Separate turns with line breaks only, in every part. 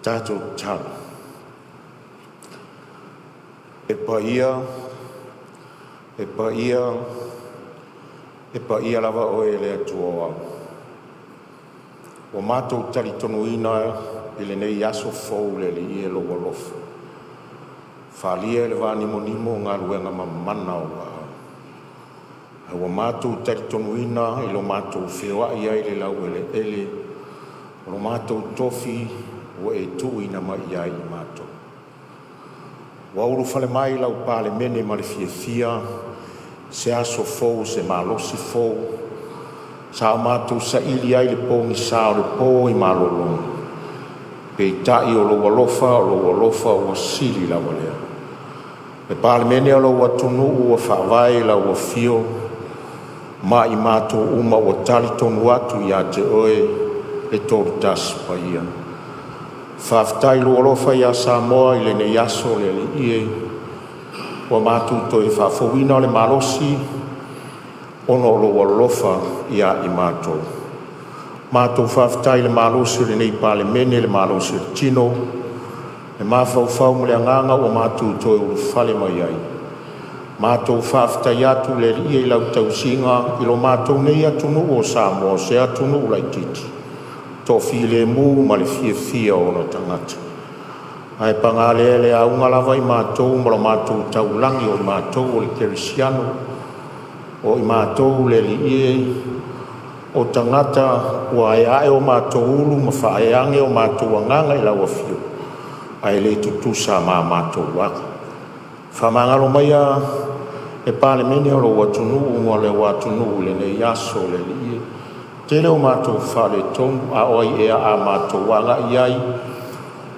Tatou tatalo. E paia, e paia, e paia lava Oe le Atua o Ao, ua matou talitonuina i lenei aso fou le Alii e Lou alofa, faalia i le vanimonimo galuega mamana a Ou aao. Ae ua matou talitonuina i lo matou feoai ai i le laueleele o lo matou tofi ua e tuuina mai ia i matou. Ua ulufale mai lau Palemene ma le fiafia, i se aso fou, se malosi fou sa o matou saili ai le pogisa o le po i malologa, peitai o lou alofa, o lou alofa ua sili lava lea. Le Palemene o lou atunuu ua faavae i lau afio ma i matou uma ua talitonu atu ia te Oe le Tolotasi Paia. Faafetai i lou alofa ia Samoa i lenei aso le Alii e, ua matou toe faafouina le malosi ona o lou alofa ia i matou. Matou faafetai i le malosi o lenei Palemene, le malosi o le tino, le mafaufau ma le agaga ua matou toe ulufale mai ai. Matou faafetai atu le Alii i lau tausiga i lo matou nei atunuu o Samoa, o se atunuu laitiiti toafilemu ma le fiafia o ona tagata. Ae paga lea, e auga lava i matou ma lo matou taulagi, o i matou o le kerisiano, o i matou le Alii e, o tagata ua aeae o matou ulu ma faaeaina o matou agaga i lau afio, ae le tutusa ma a matou aga. Faamagalo maia le Palemene o lou atunuu ma lou atunuu i lenei aso le Alii e. Tele o matou faaletonu, a o ai ea a matou agai i ai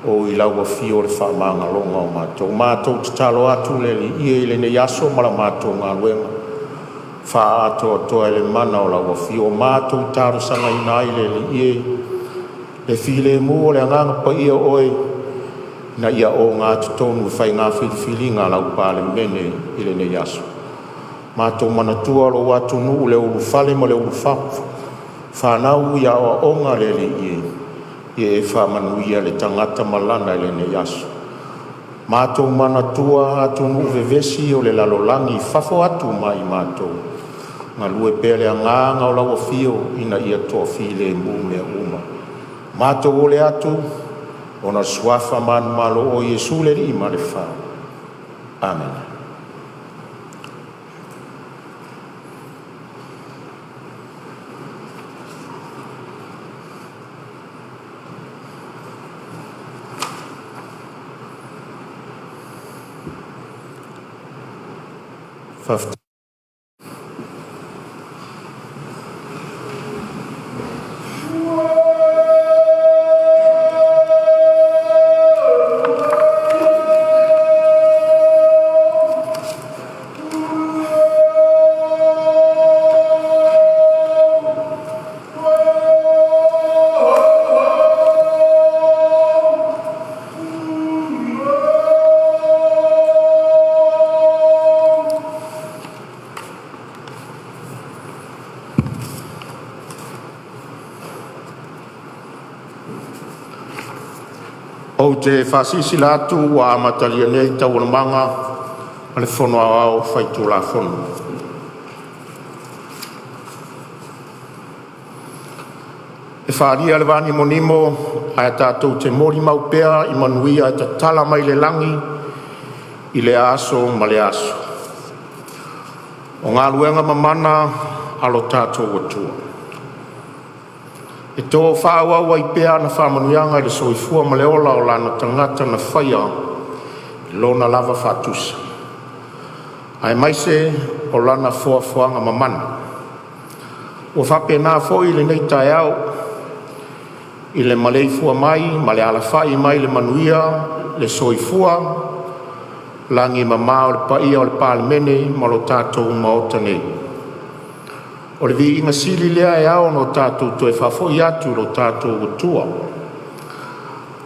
o i lau afio le faamagaloga o matou. Matou tatalo atu le Alii e i lenei aso ma la matou galuega, faaatoatoa e le mana o lau Afio. Ua matou talosagaina ai le Alii e, le filemu o le Agaga Paia o Oe ina ia ogatotonu i faiga filifiliga a lau Palemene i lenei aso. Matou manatua lou atunuu i le ulufale ma le ulufafo, fanau i aoaoga le Alii e, ia e faamanuia le tagata ma lana i lenei aso. Matou manatua atunuu vevesi o le lalolagi i fafo atu ma i matou, galue pea le agaga o lau afio ina ia toafilemu mea uma. Matou ole atu ona o le suafa manumalo o Iesu le Alii ma le Faavae. Amene. Ou te faasilasila atu ua amatalia nei Taualumaga a le Fono Aoao Faitulafono. E faaalia le vanimonimo ae tatou te molimau pea i manuia e tatala mai le lagi i lea aso ma lea aso. O galuega mamana a lo tatou Atua, e to faaauau ai pea ana faamanuiaga i le soifua ma le ola o lana tagata na faia i lona lava faatusa, aemaise o lana foafoaga mamana. Ua faapena foi lenei taeao i le maleifua mai ma le alafai mai i le manuia le soifua lagi e mama o le paia o le Palemene ma lo tatou Maota nei. O le viiga sili lea e ao ona tatou toe faafoi atu i lo tatou Atua,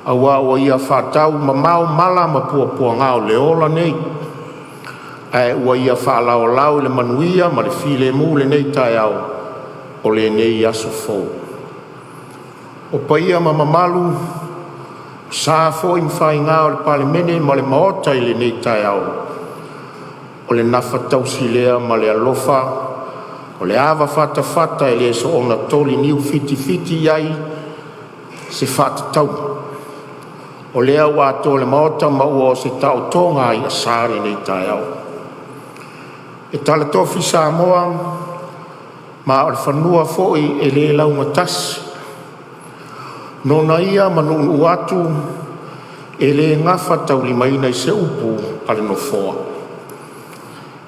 aua ua Ia faataumamao mala ma puapuaga o le ola nei, ae ua Ia faalaolau i le manuia ma le filemu i lenei taeao o lenei aso fou. O paia ma mamalu O sa foi ma faiga o le Palemene ma le Maota i lenei taeao, o le gafataulimaina lea ma le alofa o le ava fatafata e le soona toli niu fitifiti ai se faatatauga, o lea ua atoa i le Maota ma ua oo i se taotoga a i'asa lenei taeao. E talatofi Samoa ma o le fanua foi e le laugatasi. Nona ia ma nuunuu atu e le gafataulimaina i se upu a le Nofoa.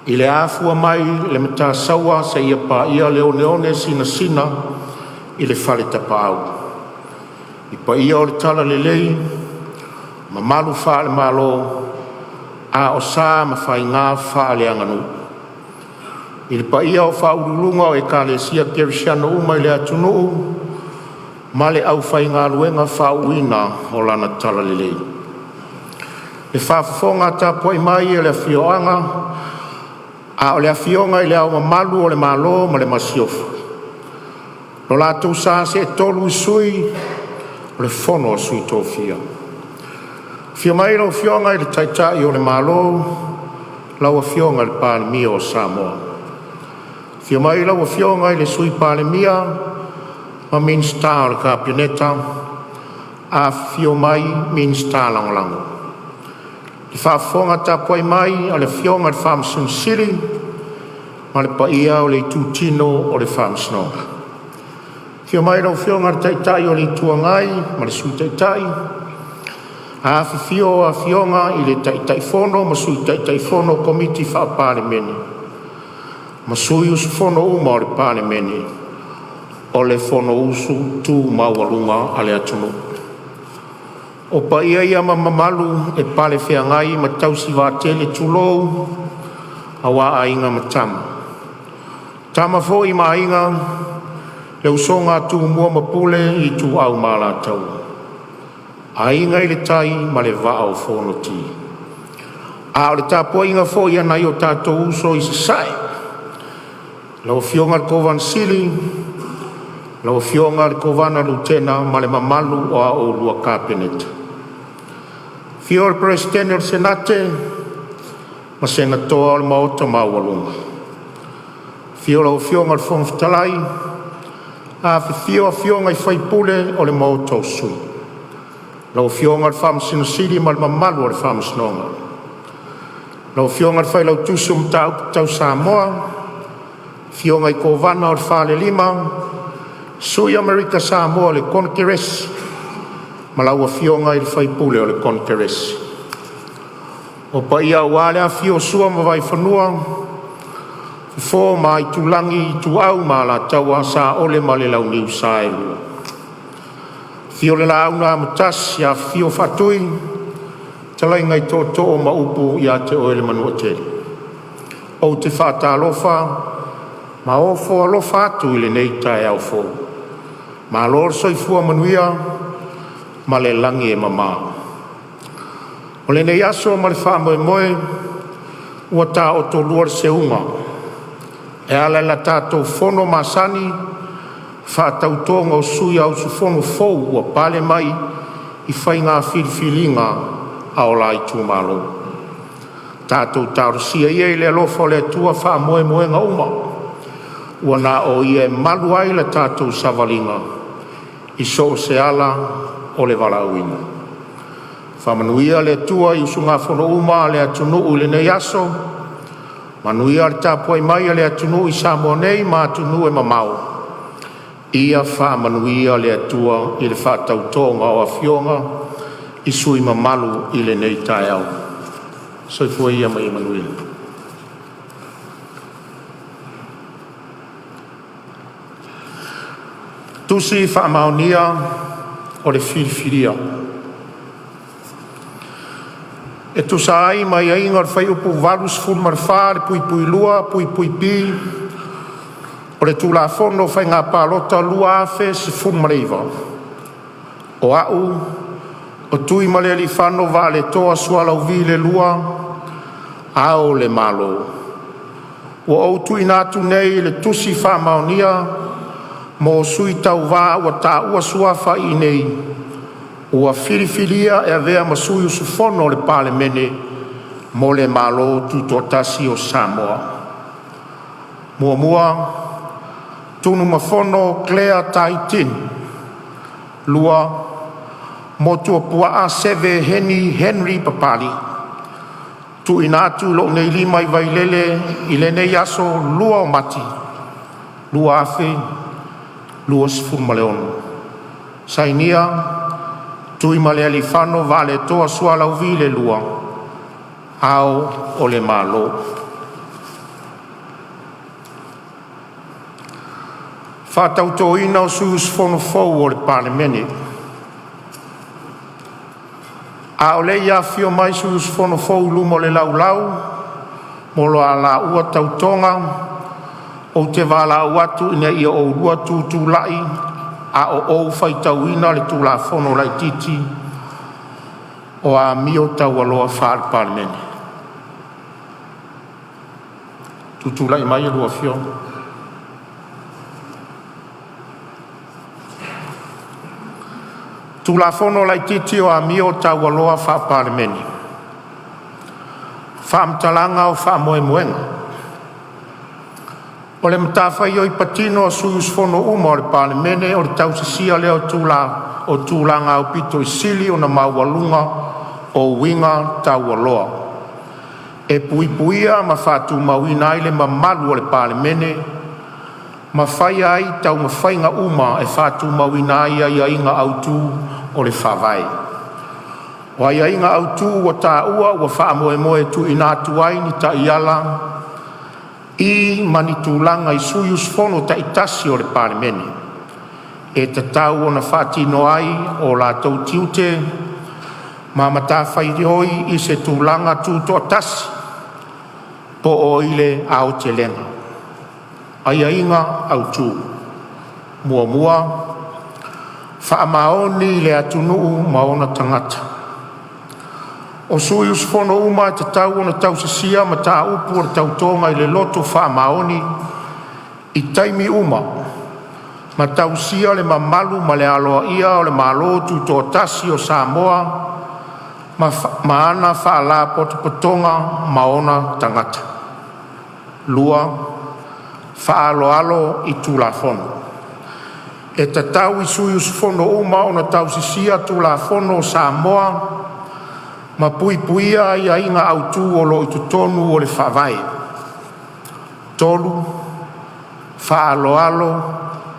I le afua mai le Matasaua seia paia le oneone sinasina i le Faletapaau, i paia o le talalelei, mamalu faale-Malo, a o sa ma faiga faaleaganuu. I le paia o faauluuluga o Ekalesia Kerisiano uma i le atunuu ma le aufaigaluega faauuina o lana talalelei. Le faafofoga tapuai mai a le Afioga i Le Ao Mamalu o le Malo ma le Masiofo, lo latou sa seetolu i Sui o le Fono a Sui Tofia. Afio mai lau Afioga i le Taitai o le Malo, lau Afioga i le Palemia o Samoa. Afio mai lau Afioga i le Sui Palemia ma Minisita o le Kapeneta, afifio mai Minisita Lagolago. Le faafofoga tapuai mai a le Afioga i le Faamasino Sili ma le paia o le Itutino o le Faamasinoga. Afio mai lau Afioga i le Taitai o le Itu Agai ma le Sui Taitai, afifio Afioga i Taitaifono ma Sui Taitaifono o Komiti Faa-Palemene ma sui usufono uma o le Palemene o le Fonousu tu maualuga a le atunuu. O paia ia ma mamalu e palefeagai ma tausi vaatele, tulou, aua Aiga ma Tama, o Tama foi ma Aiga, le usoga a Tumua ma Pule, Ituau ma Alataua, Aiga i le Tai ma le Vaa o Fonoti. A o le tapuaiga foi a nai o tatou uso i Sasae, lau Afioga i le Kovana Sili, lau Afioga i le Kovana Lutena ma le mamalu o a oulua Kapeneta. Afio le Peresetene o le Senate ma Senatoa o le Maota maualuga, afio lau Afioga i le Fofoga Fetalai, afifio afioga i faipule o le Maota o Sui, lau Afioga i le Faamasino Sili ma le mamalu o le Faamasinoga. Lau Afioga i le Failautusi o Mataupu Tau Samoa, afioga i Kovana o le Falelima, Sui Amerika Samoa o le Konekeresi ma lau afioga i le faipule o le Konekeresi. O paia aua le afifio o Sua ma Vaifanua, Fofo ma Aitulagi, Ituau ma Alataua, Saole ma le Launiu Saelua. Afio le Laau na Amotasi, afifio Faatui, fetalaiga i Tootoo ma upu ia te oe le Manuatele. Ou te faatalofa ma ofo alofa atu i lenei taeao fou. Malo le soifua manuia ma le lagi e mama. O lenei aso ma le faamoemoe ua taotolua le seuga e ala i la tatou fono masani, faatautoga o sui usufono fou ua pale mai i faiga filifiliga a o la itumalo. Tatou talosia ia i le alofa o le Atua faamoemoega uma, ua na o Ia e malu ai la tatou savaliga i so o se ala o le valaauina. Faamanuia le Atua i usugafono uma a le atunuu i lenei aso, manuia le tapuai mai a le atunuu i Samoa nei ma atunuu e mamao. Ia faamanuia le Atua i le faatautoga o afioga i sui usufono mamalu i lenei taeao. Soifua ia ma ia manuia. Tusi Faamaonia o le Filifilia. E tusa ai ma aiaiga o le Fuaiupu 84(2)(b) o le Tulafono o Faiga Palota 2019, o Au, o TUIMALEALIIFANO VAALETOA Sualauvi II, Ao o Le Malo, ua ou tuuina atu nei le Tusi Faamaonia mo Sui Tauva ua taua suafa iinei Ua filifilia e avea ma sui usufono o le Palemene mo le Malo Tutoatasi o Samoa: 1. Tunumafono Claire Tai Tin. 2. Motuopuaa Seve Heni Henry Papali. TUUINA ATU i lou nei Lima i Vailele i lenei aso 2 o Mati 2026. Sainia: Tuimalealiifano Vaaletoa Sualauvi II, Ao o le Malo. Faatautoina o Sui Usufono Fou o le Palemene. A o le i afifio mai sui usufono fou i luma o le Laulau mo la oulua Tautoga, ou te valaau atu ina ia oulua tutulai a o ou faitauina le Tulafono Laitiiti o Amio Taualoa Faale-Palemene. Tutulai mai lau Afioga. Tulafono Laitiiti o Amio Taualoa Faa-Palemene. Faamatalaga o Faamoemoega. O le matafaioi patino a sui usufono uma o le Palemene o le tausisia lea o tulaga aupito sili ona maualuga o uiga taualoa e puipuia ma faatumauina ai le mamalu o le Palemene, ma faia ai taumafaiga uma e faatumauina ai aiaiga autu o le Faavae. O aiaiga autu ua taua ua faamoemoe e tuuina atu ai ni taiala i ma ni tulaga i sui usufono taitasi o le Palemene e tatau ona faatino ai o latou tiute ma matafaioi i se tulaga tutoatasi po o i le aotelega. Aiaiga Autu: 1. Faamaoni i le atunuu ma ona tagata. O sui usufono uma e tatau ona tausisia mataupu o le Tautoga i le loto faamaoni i taimi uma, ma tausia le mamalu ma le aloaia o le Malo Tutoatasi o Samoa ma ana Faalapotopotoga ma ona tagata. 2. Faaaloalo i Tulafono. E tatau i sui usufono uma ona tausisia Tulafono o Samoa ma puipuia aiaiga autu o lo o i totonu o le Faavae. 3. Faaaloalo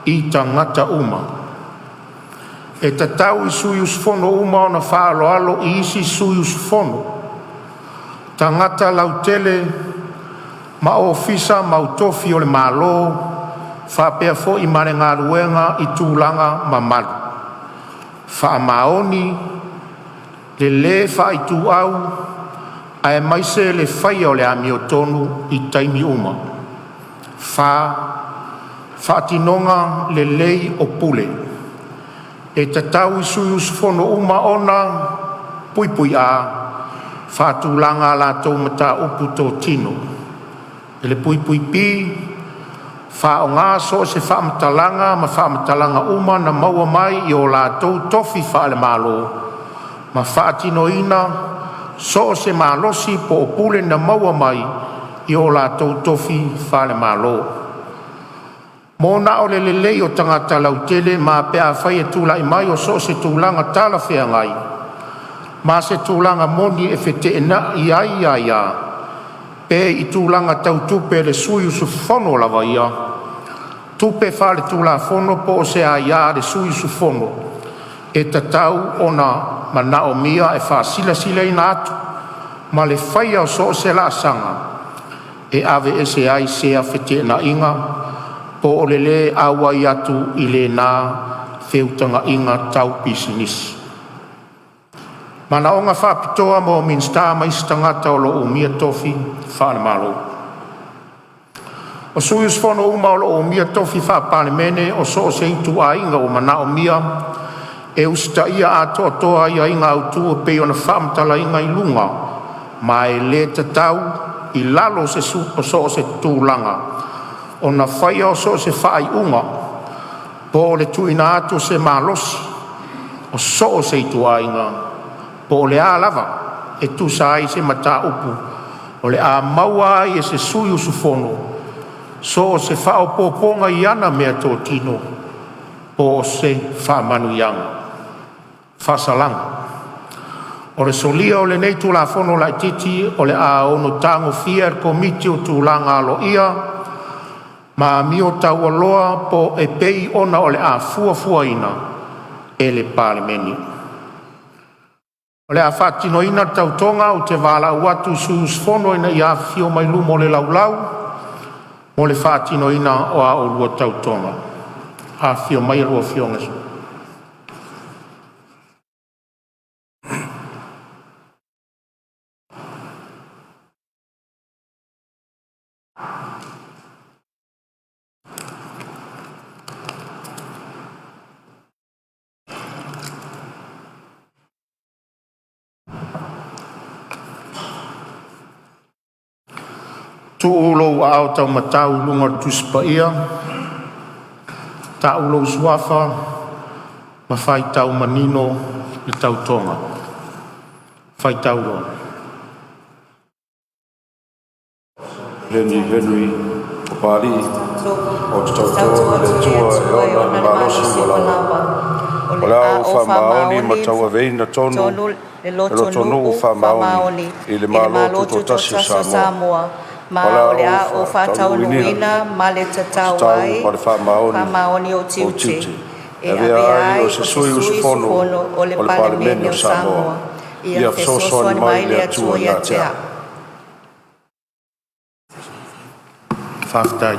i tagata uma. E tatau i sui usufono uma ona faaaloalo i isi sui usufono, tagata lautele ma ofisa o le Malo faapea foi ma le galuega i tulaga mamalu. Faamaoni, le le faaituau aemaise le faia o le amiotonu i taimi uma. 4. Faatinoga lelei o pule. E tatau i sui usufono uma ona: A. Faatulaga a latou mataupu totino. B. Faaaoga so o se faamatalaga ma faamatalaga uma na maua mai i o latou tofi faale-Malo ma faatinoina so o se malosi po o pule na maua mai i o latou tofi faale-Malo, mo na o le lelei o tagata lautele ma pe afai e tulai mai so o se tulaga talafeagai ma se tulaga moni e feteenai ai aia, pe i tulaga tau tupe a le sui usufono lava ia, tupe faaletulafono po o se aia a le sui usufono e tatau ona manaomia e faasilasila atu ma le faia o so o se laasaga e aveese ai sea feteenaiga po o le le auai atu i lena feutagaiga tau pisinisi. Manaoga Faapitoa mo Minisita ma isi Tagata o lo o Umia Tofi Faale-Malo. O sui usufono uma o lo o umia tofi faa-Palemene o so o se ituaiga ua manaomia e usitaia atoatoa aiaiga autu e pei ona faamatalaina i luga, ma e le tatau, i lalo o so o se tulaga, ona faia so o se faaiuga po o le tuuina atu o se malosi o so o se ituaiga po o le a lava, e tusa ai ma se mataupu o le a maua ai e se sui usufono so o se faaopoopoga i ana meatotino po o se faamanuiaga. Faasalaga: O le solia o lenei Tulafono Laititi o le a ono tagofia e le Komiti o Tulaga Aloaia ma Amio Taualoa e pei ona o le a fuafuaina e le Palemene. O le a faatinoina le tautoga, ou te valaau atu i sui usufono ina ia afifio mai luma o le laulau mo le faatinoina o a oulua tautoga. Afifio mai a oulua afioga e sui Tu'u lou aao taumatau i luga o le Tusi Paia, ta'u lou Suafa ma faitau manino le Tautoga. Faitauloa. Heni Henry Papali'i, ou te tauto i le Atua e ona le malosi ua lava. O le a ou faamaoni ma tauaveina tonu le lotonuu faamaoni i le Malo Tutoatasi o Samoa, ma o le a ou faataunuuina ma le tatau ma le faamaoni ou tiute e avea ai o se sui usufono o le Palemene o Samoa. Ia fesoasoani mai le Atua ia te a'u. Faafetai.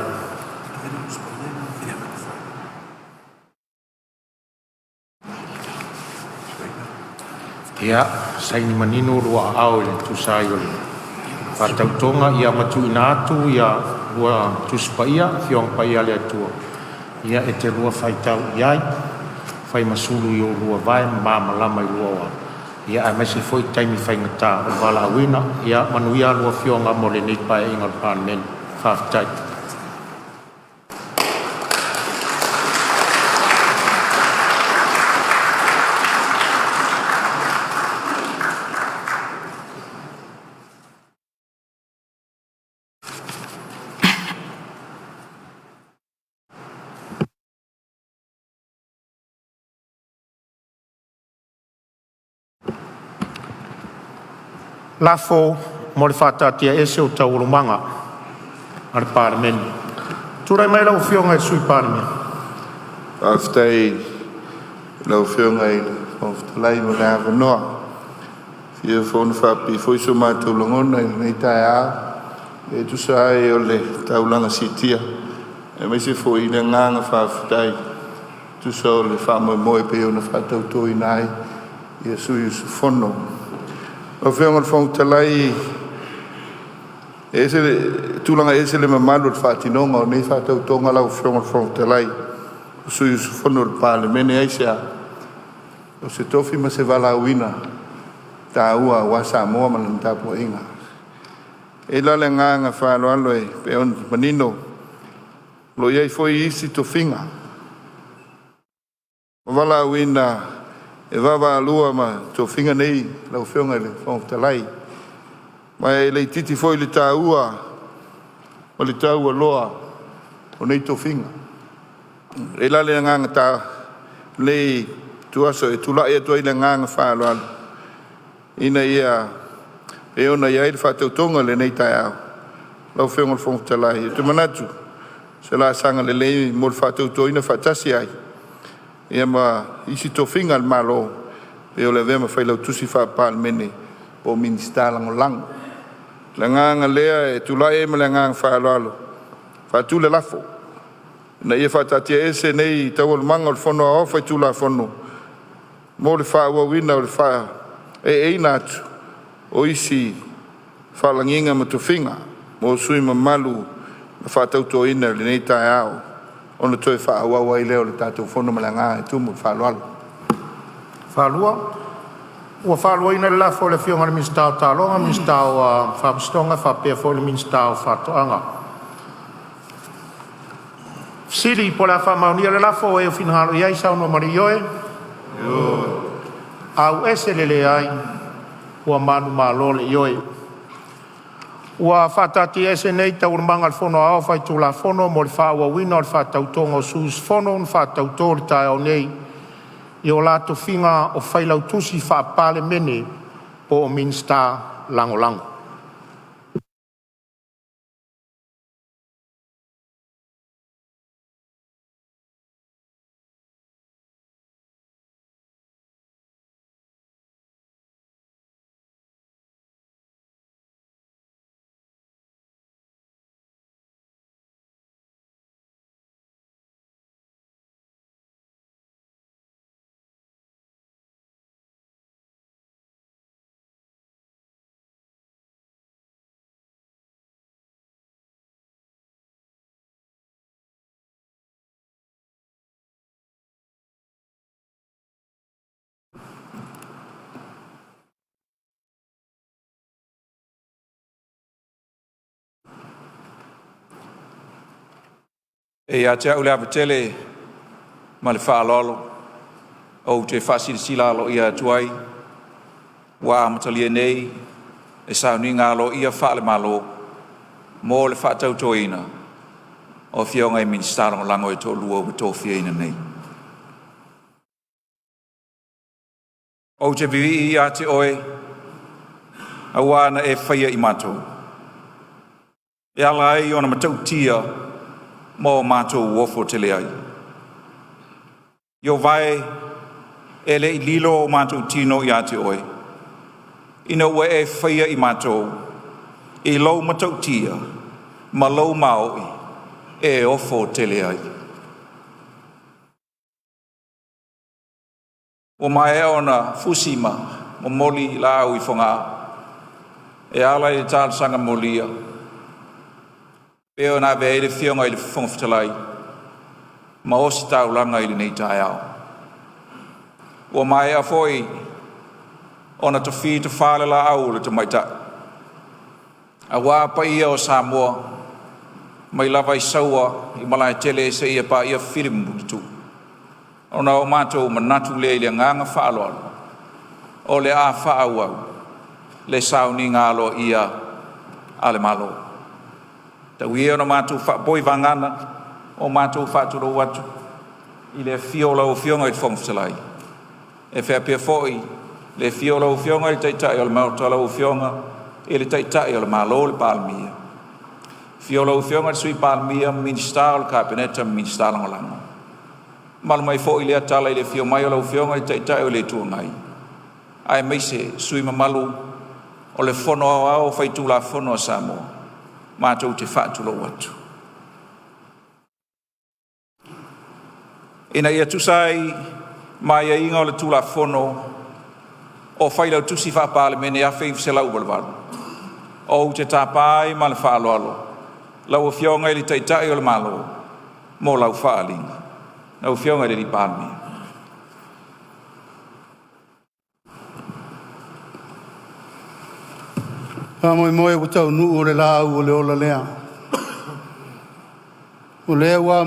Ia saini manino lua aao e tusa ai o le faatautoga ma tuuina atu ia lua Tusi Paia, Afioaga Paia a le Atua, e te lua faitau i ai, fai ma sulu i o oulua vae ma malamalama i lua ola, aemaise foi taimi faigata o le valaauina. Ia manuia a oulua afioga mo lenei Paeaiga o le Palemene. Faafetai. Lafo mo le faataatiaese o Taualumaga a le Palemene. Tulai mai lau Afioga i le Sui Palemia. Faafetai i lau Afioga i le Fofoga Fetalai mo le avanoa. E fia fonofaapipii foi so matou lagona i lenei taeao e tusa ai o le taulaga siitia aemaise foi le agaga faafetai e tusa o le faamoemoe e pei ona faatautoina ai ia sui usufono. Lau Afioga i le Fofoga Fetalai, e ese le tulaga e ese le mamalu o le faatinoga o nei faatautoga lau Afioga i le Fofoga Fetalai, o sui usufono o le Palemene. Aisea? O se tofi ma se valaauina taua aua Samoa ma lana tapuaiga. E i ai la le agaga faaaloalo e pei ona manino, o lo o i ai foi isi tofiga ua valaauina e vaavaalua ma tofiga nei lau Afioga i le Fofoga Fetalai, ma e le itiiti foi le taua ma le taualoa o nei tofiga. E i ai la le agaga i lenei ituaso e tulai atu ai i le agaga faaaloalo, ina ia pei ona i ai le faatautoga i lenei taeao. Lau Afioga i le Fofoga Fetalai, ou te manatu o se laasaga lelei mo le faatautoina faatasi ai ma isi tofiga a le Malo e pei o le avea ma Failautusi Faa-Palemene po o Minisita Lagolago. O le agaga lea e tulai ai ma le agaga faaaloalo e faatu le lafo, Ina ia faataatiaese nei Taualumaga o le Fono Aoao Faitulafono mo le faaauauina o le faaaeaina atu o isi faalagiga ma tofiga mo sui usufono mamalu na faatautoina i lenei taeao, ona toe faaauau ai lea o le tatou Fono. Ma le agaga e tumu i le faaaloalo. Ua faaluaina le lafo e le Afioga i le Minisita o Taaloga, Minisita o Faamasinoga faapea foi le Minisita o Faatoaga. O le a faamaonia le lafo, e finagalo i ai saunoa ma le ioe. AUESE le LEAI, ua LE. Ua faataatiaese nei Taualumaga a le Fono Aoao Faitulafono mo le faaauauina o le faatautoga o sui usufono na faatauto i le taeao nei i o la tofiga o Failautusi Faa-Palemene po o Minisita Lagolago.
E ia te au le ava tele ma le faaaloalo ou te faasilasila aloaia atu ai ua amatalia nei le Sauniga Aloaia faale-Malo mo le faatautoina o Afioga i Minisita Lagolago e toalua ua tofiaina nei. Ou te vivii ia te Oe aua na e faia i matou, e ala ai ona matautia ma o matou ofo tele ai. Ieova e, e le i lilo o matou tino ia te Oe, ina ua e faia i matou i lou matautia ma lou mao'i e ofo tele ai. Ua maea ona fusi ma momoli laau i Fogaa e ala i le talosaga molia e pei ona avea ai le Afioga i le Fofoga Fetalai ma ositaulaga i lenei taeao. Ua maea foi ona tofi tofa le laau o le Tamaitai aua paia o Samoa mai lava i Saua i Malaetele seia paia Fili ma Puletuu. Ona o matou manatu lea i le agaga faaaloalo, o le a faaauau le sauniga aloaia a le Malo. Tau ia ina matou faapoi vagana o matou faatulou atu i le afio o lau Afioga i le Fofoga Fetalai, e faapea foi le afio o lau Afioga i le Taitai o le Maota, lau Afioga i le Taitai o le Malo le Palemia, afio lau Afioga i le Sui Palemia ma Minisita o le Kapeneta ma Minisita Lagolago. Mamalu mai foi lea tala i le afio mai o lau Afioga i le Taitai o le Itu Agai, aemaise sui usufono mamalu o le Fono Aoao Faitulafono a Samoa. Matou te faatulou atu. Ina ia tusa ai ma aiaiga o le Tulafono o Failautusi Faa-Palemene 1988, ou te tapa ai ma le faaaloalo lau Afioga i le Taitai o le Malo mo lau faaaliga. Lau Afioga i le Palemia.
Faamoemoe ua taunuu le laau o le ola lea. O lea ua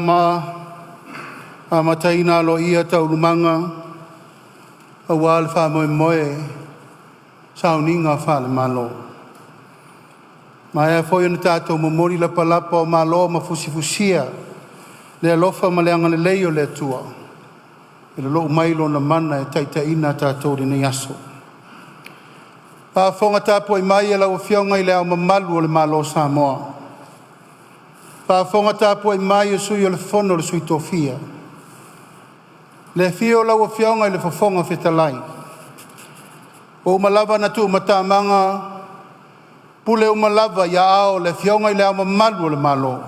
amataina aloaia taualumaga aua le faamoemoe sauniga faale-Malo. Ua maea foi ona tatou momoli lapalapa o malo ma fusifusia le alofa ma le agalelei o le Atua e lolou mai Lona Mana e taitaiina tatou i lenei aso. Faafofoga tapuai mai a lau Afioga i Le Ao Mamalu o le Malo o Samoa, faafofoga tapuai mai le Sui o le Fono a Sui Tofia, le afio o lau Afioga i le Fofoga Fetalai, ua uma lava ona tuumatamaga pule uma lava i aao o le Afioga i Le Ao Mamalu o le Malo,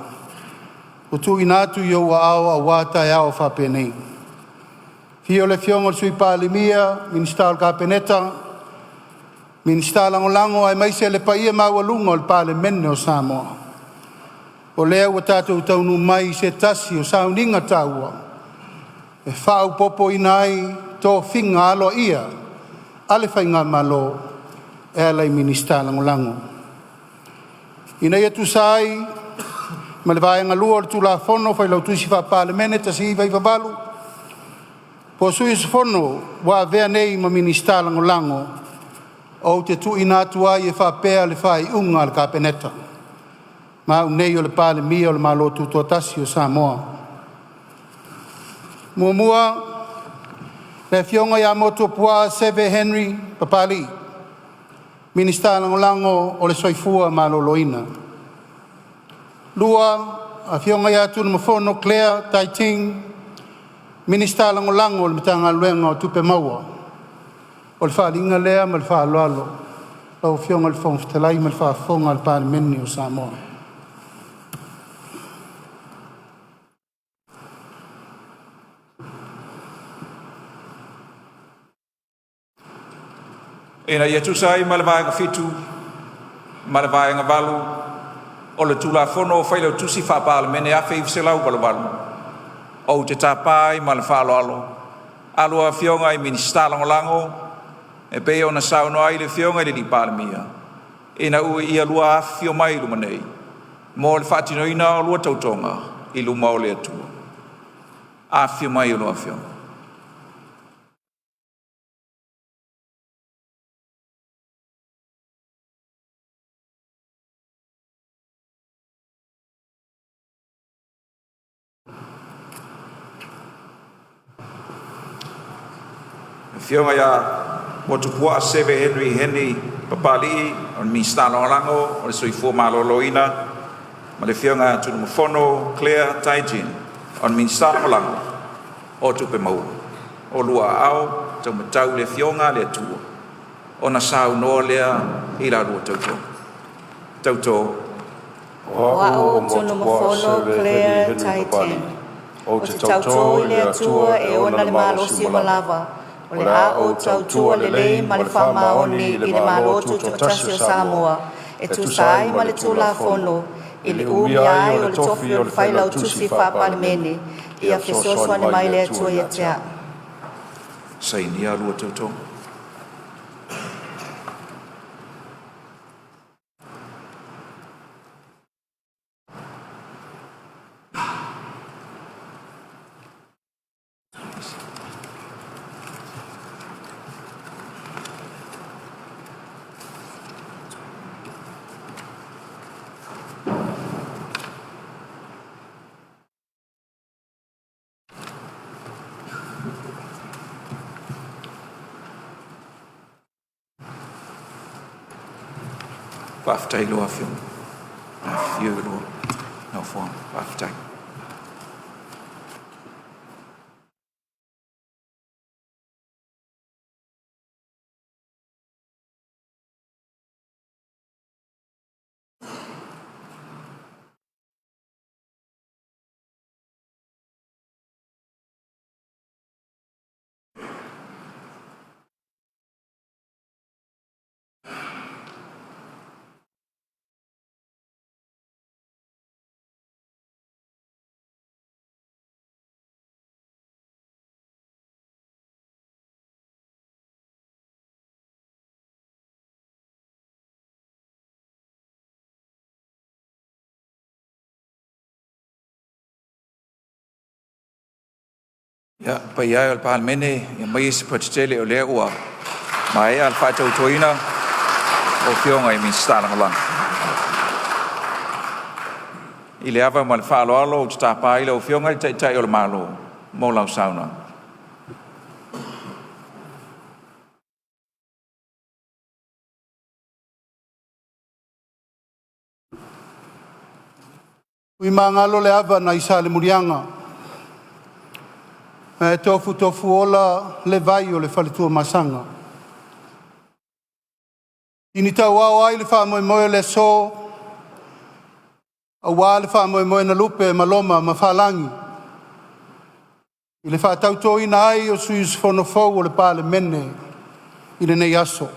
ua tuuina atu i ou aao aua taeao faapenei. Afio le Afioga i le Sui Palemia, Minisita o le Kapeneta, Minisita Lagolago aemaise le paia maualuga o le Palemene o Samoa. O lea ua tatou taunuu mai i se tasi o sauniga taua e faaopoopoina ai tofiga aloaia a le Faigamalo e ala i Minisita Lagolago. Ina ia tusa ai ma le Vaega 2 o le Tulafono o Failautusi Faa-Palemene 1998, Po sui usufono ua avea nei ma Minisita Lagolago, ou te tuuina atu ai e faapea le faaiuga a le Kapeneta. Ma au nei o le Palemia o le Malo Tutoatasi o Samoa. 1. Le Afioga MOTUAPUAA Seve Henry Papali'i, Minisita Lagolago o le Soifua Maloloina. 2. Afioga TUNUMAFONO Claire Tai Ting, Minisita Lagolago o le Matagaluega o Tupe Maua. O le faaaliga lea ma le faaaloalo lau Afioga i le Fofoga Fetalai ma le faafofoga a le Palemene o Samoa.
Ina ia tusa ai ma le Vaega 7 ma le Vaega 8 o le Tulafono o Failautusi Faa-Palemene 1988, ou te tapa ai ma le faaaloalo a lua Afioga i Minisita Lagolago e pei ona saunoa ai le Afioga i le Palemia, ina ia oulua afifio mai i luma nei mo le faatinoina o a oulua tautoga i luma o le Atua. Afifio mai a oulua Afioga. Afioga MOTUPUAA Seve Henry Henry Papali'i o le Minisita Lagolago o le Soifua Maloloina ma le Afioga TUNUMAFONO Claire Tai Jin o le Minisita Lagolago o Tupe Maua. O oulua aao taumatau i le Afioga a le Atua ona saunoa lea i la oulua tautoga. Tauto.
O
O
A'u
a'u
o Motupuaa
Tunumafono
Seve Henry
Claire
Henry
Taitini,
Papali'i, ou
ou
te
te
tautō
tautō
i
i
le
le
Atua
Atua
e
e
ona
ona
le
le
malosi
malosi
ua
ua
lava,
lava, o
o
le
le
a
a
ou
ou
tautua
tautua
lelei
lelei
ma
ma
le
le faamaoni
faamaoni
i le
i le
Malo
Malo
Tutoatasi
Tutoatasi
o
o
Samoa
Samoa, e
e
tusa
tusa ai
ai
ma
ma
le
le
Tulafono
Tulafono
i
i
le
le
umia
umia
ai
ai
o
o
le
le
tofi
tofi
o
o
le
le
Failautusi
Failautusi
Faa-Palemene.
Faa-Palemene.
Ia
Ia
fesoasoani
fesoasoani
mai
mai
le
le
Atua
Atua
ia
ia
te
te
a'u.
a'u.
Sainia lua tautoga. Faafetai i lua afioga. Afifio i lua nofoaga. Faafetai. Ia, le paia e o le Palemene, ia maia se poto tele o lea ua maea le faatautoina o Afioga i Minisita Lagolago. I le ava ma le faaaloalo ou te tapa ai lau Afioga i le Taitai o le Malo mo lau saunoaga.
Tuimagalo le ava nai Salemuliaga ae tofutofuola le vai o le faletuamasaga. Tini tauao ai le faamoemoe o le aso, aua le faamoemoe na lupe e Maloma ma Faalagi i le faatautoina ai o sui usufono fou o le Palemene i lenei aso.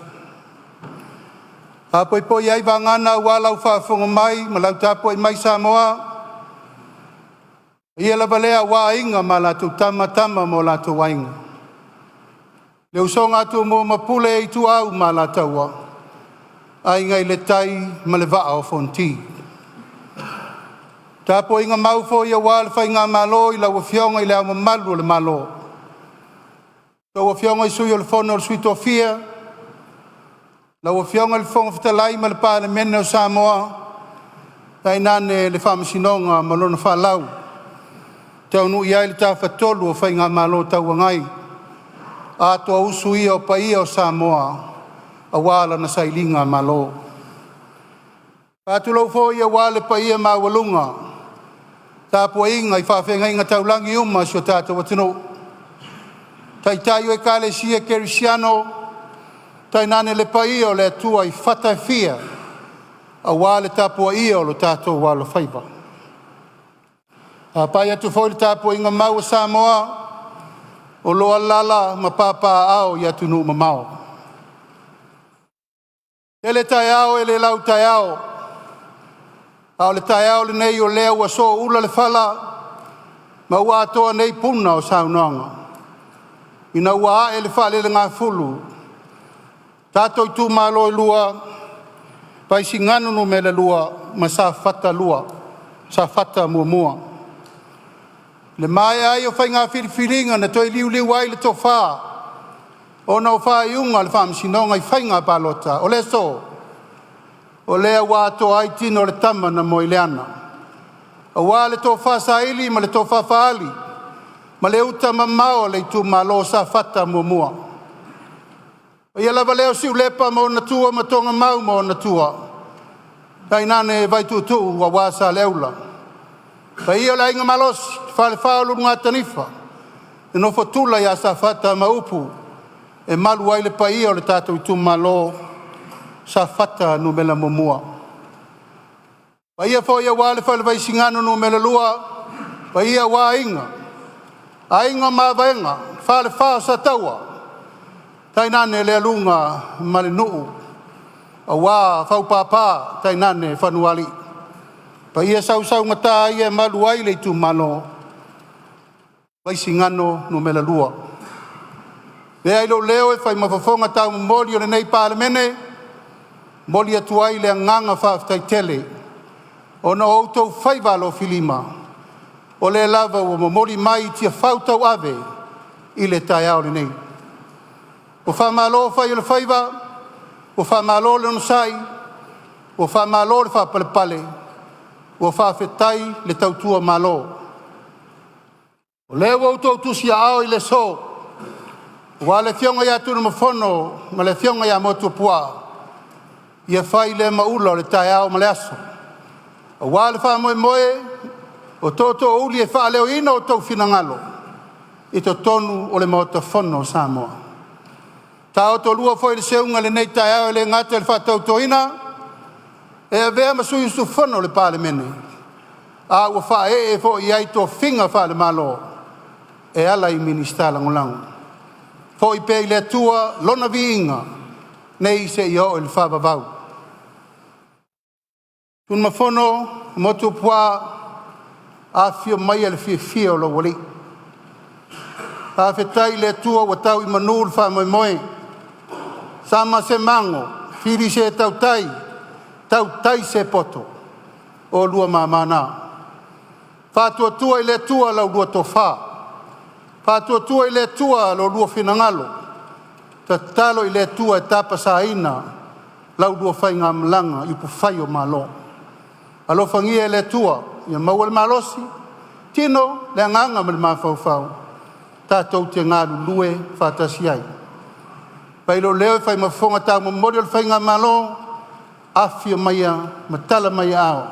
E poipoi ai vagana aua lau faafofoga mai ma lau tapuai mai Samoa, o paia lava lea aua Aiga ma latou Tama, Tama ma o latou Aiga, le usoga a Tumua ma Pule, Ituau ma Alataua, Aiga i le Tai ma le Vaa o Fonoti. Le tapuaiga mau foi aua le Faigamalo i lau Afioga i Le Ao Mamalu o le Malo, Lau Afioga i Sui o le Fono o Sui Tofia, lau Afioga i le Fofoga Fetalai ma le Palemene o Samoa, tainane le Faamasinoga ma lona faalau, taunuu i ai le Tafatolu o Faigamalo Tauagai, atoa usu ia o paia o Samoa aua lana sailigamalo. E faatulou foi aua le paia maualuga tapuaiga i faafeagaiga taulagi uma a si o tatou atunuu, taitai o ekalesia kerisiano, tainane le paia o le Atua i fata e fia aua le tapuaia o lo tatou alofaiva. E faapai atu foi i le tapuaiga mau a Samoa o lo o alaala ma papaaao i atunuu mamao. Lele taeao e le lau taeao, a o le taeao lenei o lea ua sooula le fala ma ua atoa nei puna o saunoaga ina ua ae le faalelegafulu tatou itumalo e lua, Vaisigano Nu.2 ma Safata 1. I le maea ai o faiga filifiliga na toe liuliu ai le tofa ona o faaiuga a le Faamasinoga i Faiga Palota, o le aso, o lea ua atoa ai tino o le tama na moe i le ana, aua le tofa saili ma le tofa faaali ma le uta mamao a le itumalo o Safata 1. O le paia lava lea o Siulepa ma ona tua ma Togamau ma ona tua, tainane Vaituutuu aua Saleaula. Le paia o le Aiga Malosi, le Falefa o Ulugatanifa, le nofo a tula ia Safata ma upu e malu ai le paia o le tatou itumalo Safata 1. Paia foi aua le Fale Vaisigano Nu.2, paia aua Aiga, Aiga o Mavaega, Falefa o Sataua, tainane le aluga ma le nuu aua Faupapa tainane Fanualii. Paia sausaugata ia e malu ai le itumalo Vaisigano Nu.2. Avea ai lou leo e fai ma fofoga taumomoli o lenei Palemene, momoli atu ai le agaga faafetai tele ona o outou faiva alofilima o lea lava ua momoli mai i Tiafau tauave i le taeao lenei. Ua faamalo fai o le faiva, ua faamalo le onosai, ua faamalo le faapalepale, ua faafetai le tautua malo. O lea ua outou tusiaao i le aso, aua le afioga ia Tunumafono ma le afioga ia Motuopuaa, ia fai lea maula o le taeao ma le aso, aua le faamoemoe o tootoouli e faaleoina outou finagalo i totonu o le Maota Fono o Samoa. Taotolua foi le seuga i lenei taeao e le gata i le faatautoina e avea ma sui usufono o le Palemene, a ua faaee foi i ai tofiga faale-Malo e ala i Minisita Lagolago. Foi pea i le Atua lona viiga nei seia oo i le faavavau. Tunumafono Motuopuaa, afifio maia le fiafia o lou alii. Faafetai i le Atua ua tau i manu le faamoemoe, sama se mago, fili se tautai, tautai se poto, o oulua mama na. Faatuatua i le Atua la ulua tofa, faatuatua i le Atua lo oulua finagalo, tatalo i le Atua e tapasaina la ulua faigamalaga i upufai o Malo. Alofagia e le Atua ia maua le malosi, tino, le agaga ma le mafaufau tatou te galulue faatasi ai. Fai lou leo e fai ma fofoga taumomoli o le Faigamalo, afifio maia ma tala mai aao,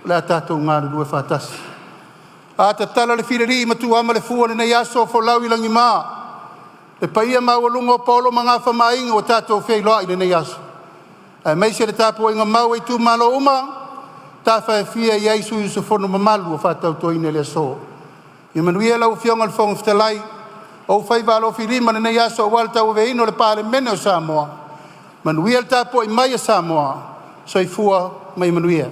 o le a tatou galulue faatasi. A tatala le filialii ma tuuama le fua i lenei aso, folau i lagima le paia maualuga o paolo ma gafa ma aiga ua tatou feiloai i lenei aso, aemaise le tapuaiga mau a itumalo uma, tafa e fia i ai sui usufono mamalu o faatautoina i le aso. Ia manuia lau Afioga i le Fofoga Fetalai, o ou faiva alofilima i lenei aso aua le tauaveina o le Palemene o Samoa. Manuia le tapuai mai a Samoa. Soifua ma ia manuia.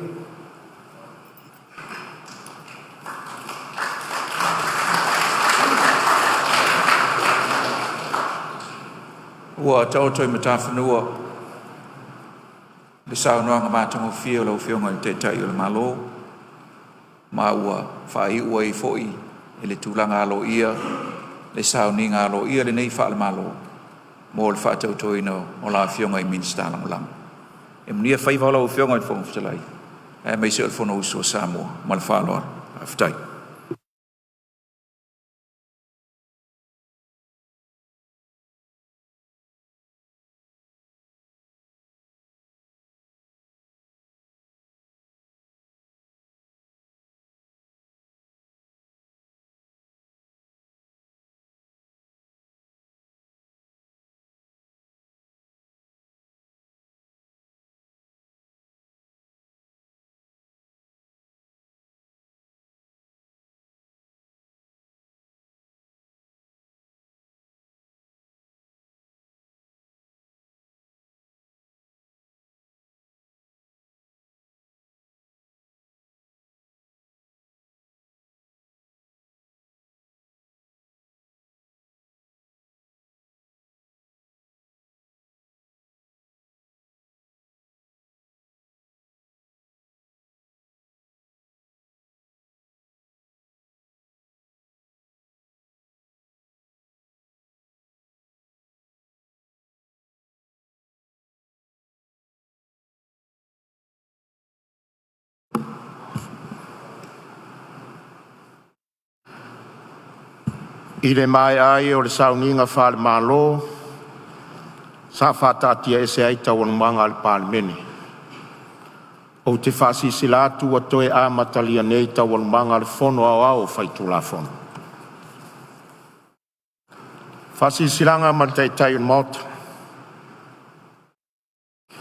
Ua taoto i matafanua le saunoaga matagofie a lau Afioga i le Taitai o le Malo, ma ua faaiu ai foi i le tulaga aloaia le sauniga aloaia lenei faale-Malo mo le faatautoina o la Afioga i Minisita Lagolago. E manuia faiva o lau Afioga i le Fofoga Fetalai aemaise o le Fonousu a Samoa. Ma le faaaloalo, faafetai.
I le maea ai o le Sauniga Faale-Malo, sa faataatiaese ai Taualumaga a le Palemene. Ou te faasilasila atu ua toe amatalia nei Taualumaga a le Fono Aoao Faitulafono. Taitai o le Maota. E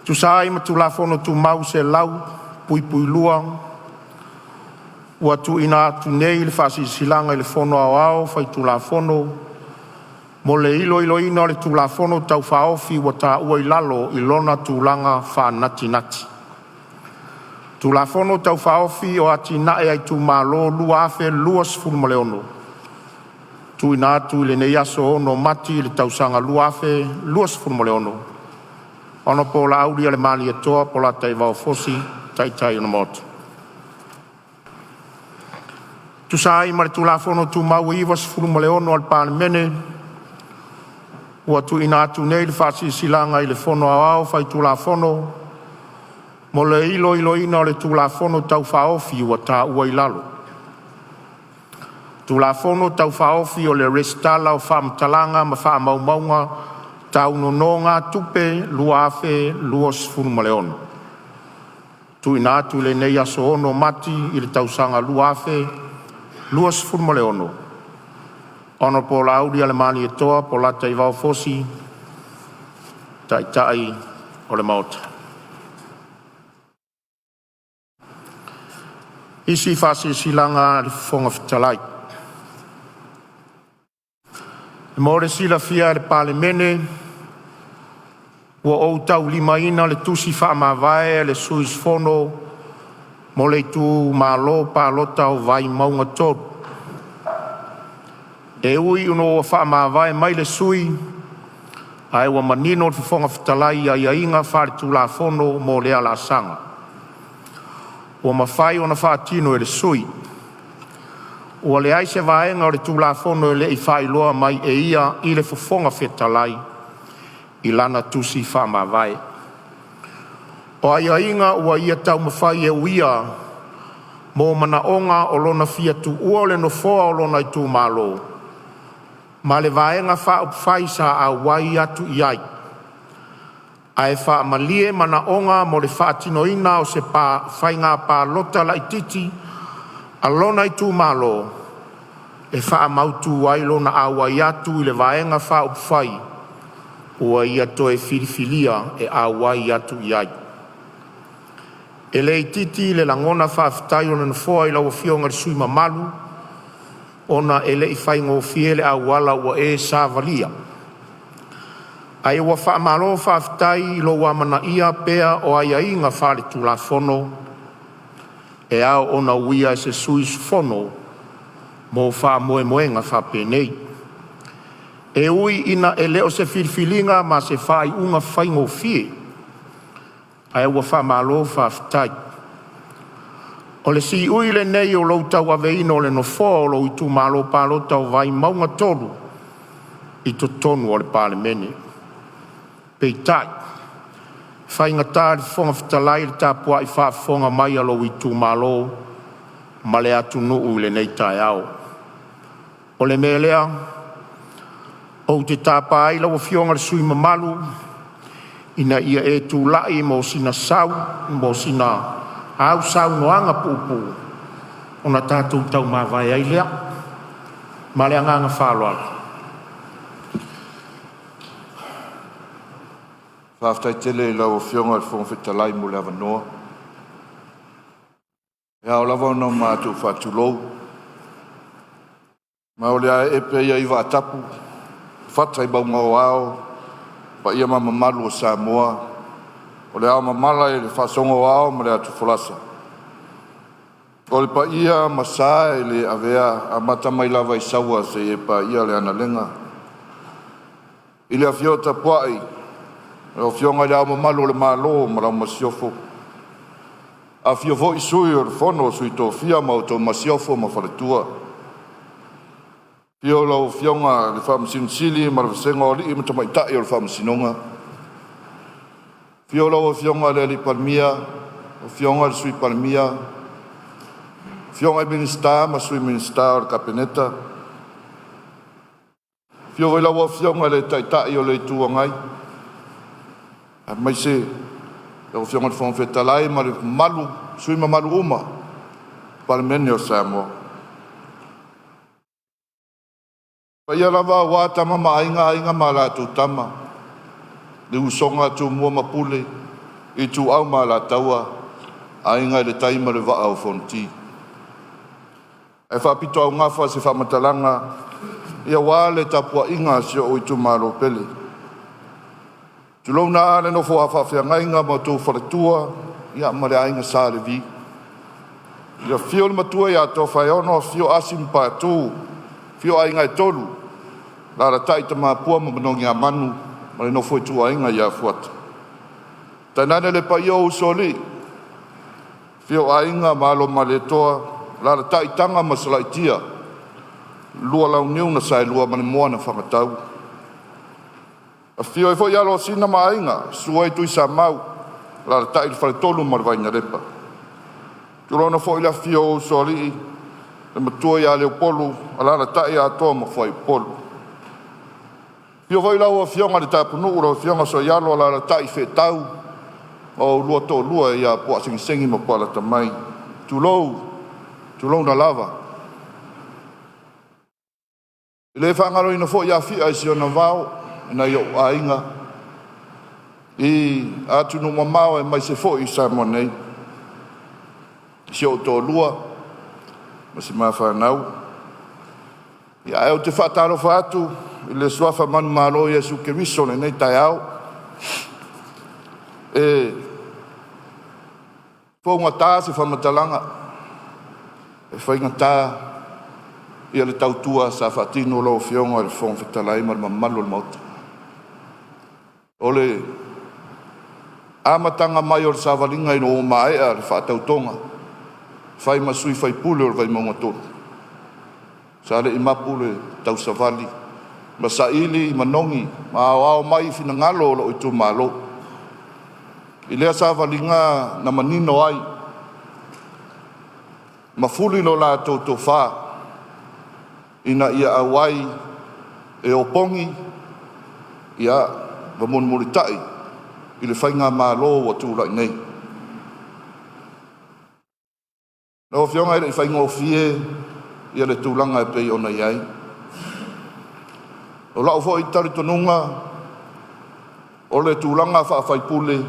tusa ai ma Tulafono Tumau 100(2), ua tuuina atu nei le Faasilasilaga i le Fono Aoao Faitulafono mo le iloiloina o le Tulafono Tau Faaofi ua taua i lalo i lona tulaga faanatinati: Tulafono Tau Faaofi o Atinae a Itumalo 2026, tuuina atu i lenei aso 6 Mati i le tausaga 2026, Hon Laaulialemalietoa Polataivao Fosi, Taitai o le Maota. E tusa ai ma le Tulafono Tumau 96 a le Palemene, ua tuuina atu nei le Faasilasilaga i le Fono Aoao Faitulafono mo le iloiloina o le Tulafono Tau Faaofi ua taua i lalo: Tulafono Tau Faaofi o le Resitala o Faamatalaga ma Faamaumauga Tau Nonōgātupe 2026. Tuuina atu i lenei aso 6 Mati i le tausaga 2026, Hon Laaulialemalietoa Polataivao Fosi, Taitai o le Maota. Isi Faasilasilaga a le Fofoga Fetalai. Mo le silafia e le Palemene, ua ou taulimaina le Tusi Faamavae a le Sui Usufono mo le Itumalo Palota o Vaimauga 3. E ui ina ua faamavae mai le sui, ae ua manino le Fofoga Fetalai i aiaiga faale-Tulafono mo lea laasaga, ua mafai ona faatino e le sui. Ua leai se vaega o le Tulafono e le i faailoa mai e ia i le Fofoga Fetalai i lana tusi faamavae. O aiaiga ua ia taumafai e uia mo manaoga o lona fia tuua o le nofoa o lona itumalo ma le Vaega Faaupufai sa auai atu i ai, ae faamalie manaoga mo le faatinoina o se faiga palota laitiiti a lona itumalo e faamautu ai lona auai atu i le Vaega Faaupufai ua ia toe filifilia e auai atu i ai. E le itiiti le lagona faafetai o le Nofoa i lau Afioga i le sui usufono mamalu, ona e le i faigofie le auala ua e savalia. Ae ua faamalo faafetai i lou amanaia pea o aiaiga faale-Tulafono e ao ona uia e se sui usufono mo faamoemoega faapenei. E ui ina e le o se filifiliga ma se faaiuga faigofie, ae ua faamalo faafetai. O le siui lenei o lou tauaveina o le Nofoa o lou Itumalo Palota o Vaimauga 3 i totonu o le Palemene. Peitai, e faigata i le Fofoga Fetalai le tapuai faafofoga mai a lou itumalo ma le atunuu i lenei taeao. O le mea lea, ou te tapa ai lau Afioga i le sui usufono mamalu ina ia e tulai mo sina au saunoaga puupuu ona tatou tau mavae ai lea. Ma le agaga faaaloalo.
Faafetai tele i lau Afioga i le Fofoga Fetalai mo le avanoa. E ao lava ona matou faatulou, ma o le a ee pea ia i vaatapu fata i mauga o ao paia ma mamalu o Samoa, o le aomamala i le faasooga o ao ma le atufolasa. O le paia ma sa e le avea, amata mai lava i Saua seia paia le Analega. I le afio tapuai lau Afioga i Le Ao Mamalu o le Malo ma lau Masiofo, afio foi Sui o le Fono a Sui Tofia ma outou Masiofo ma Faletua. Afio lau Afioga i le Faamasino Sili ma le vasega o alii ma tamaitai o le Faamasinoga. Afio lau Afioga i le Palemia, afioga i le Sui Palemia, afioga i Minisita ma Sui Minisita o le Kapeneta. Afio foi lau Afioga i le Taitai o le Itu Agai, aemaise lau Afioga i le Fofoga Fetalai ma le mamalu o sui usufono mamalu uma o le Palemene o Samoa. O paia lava aua Tama ma Aiga, Aiga ma latou Tama, le usoga a Tumua ma Pule, Ituau ma Alataua, Aiga i le Tai ma le Vaa o Fonoti. Ae faapitoaugafa se faamatalaga aua le tapuaiga a si ou itumalo pele. Tulouna le nofo a faafeagaiga ma outou faletua ma le Aiga Sa Levi, le afio o le Matua ia Tofaeono, afio Asi ma Patu, afio Aiga e Tolu, alaalatai Tamapua ma Manogiamanu ma le nofo a ituaiga ia Fuata. Tainane le paia o Usoalii, afio Aiga ma Alo o Malietoa, alaalatai Taga ma Salaitia, lua Launiu na Saelua ma le Moana Fagatau. Afio ai foi Alosina ma Aiga, susu ai Tuisamau, alaalatai le faletolu ma le Vainalepa. Tulouna foi le afifio o Usoalii, le matua ia Leupolu, alaalatai Atoa ma Fuaiupolu. Afio foi lau Afioga i le Tapunuu, lau Afioga Sooialo, alaalatai Feetau ma oulua toalua ia Puaasegisegi ma Puaalatamai. Tulou, tulouna lava. E le faagaloina foi Afia i si ona vao, e nai ou aiga i atunuu mamao aemaise foi Samoa nei, si ou toalua ma si ma fanau. Ae ou te faatalofa atu i le suafa manumalo o Iesu Keriso i lenei taeao. E fougata se faamatalaga, e faigata ia le tautua sa faatino lau Afioga i le Fofoga Fetalai ma le mamalu o le Maota. O le amataga mai o le savaliga ina ua maea le faatautoga, fai ma sui faipule o le Vaimauga 3, sa le i mapu le tausavali ma saili manogi ma aoao mai finagalo o lou itumalo. I lea savaliga na manino ai ma fuli lo latou tofa ina ia auai e opogi ia ma mulimulitai i le faigamalo ua tulai nei. Lau Afioga e le i faigofie ia le tulaga e pei ona i ai. O lau foi talitonuga o le tulaga faa-faipule,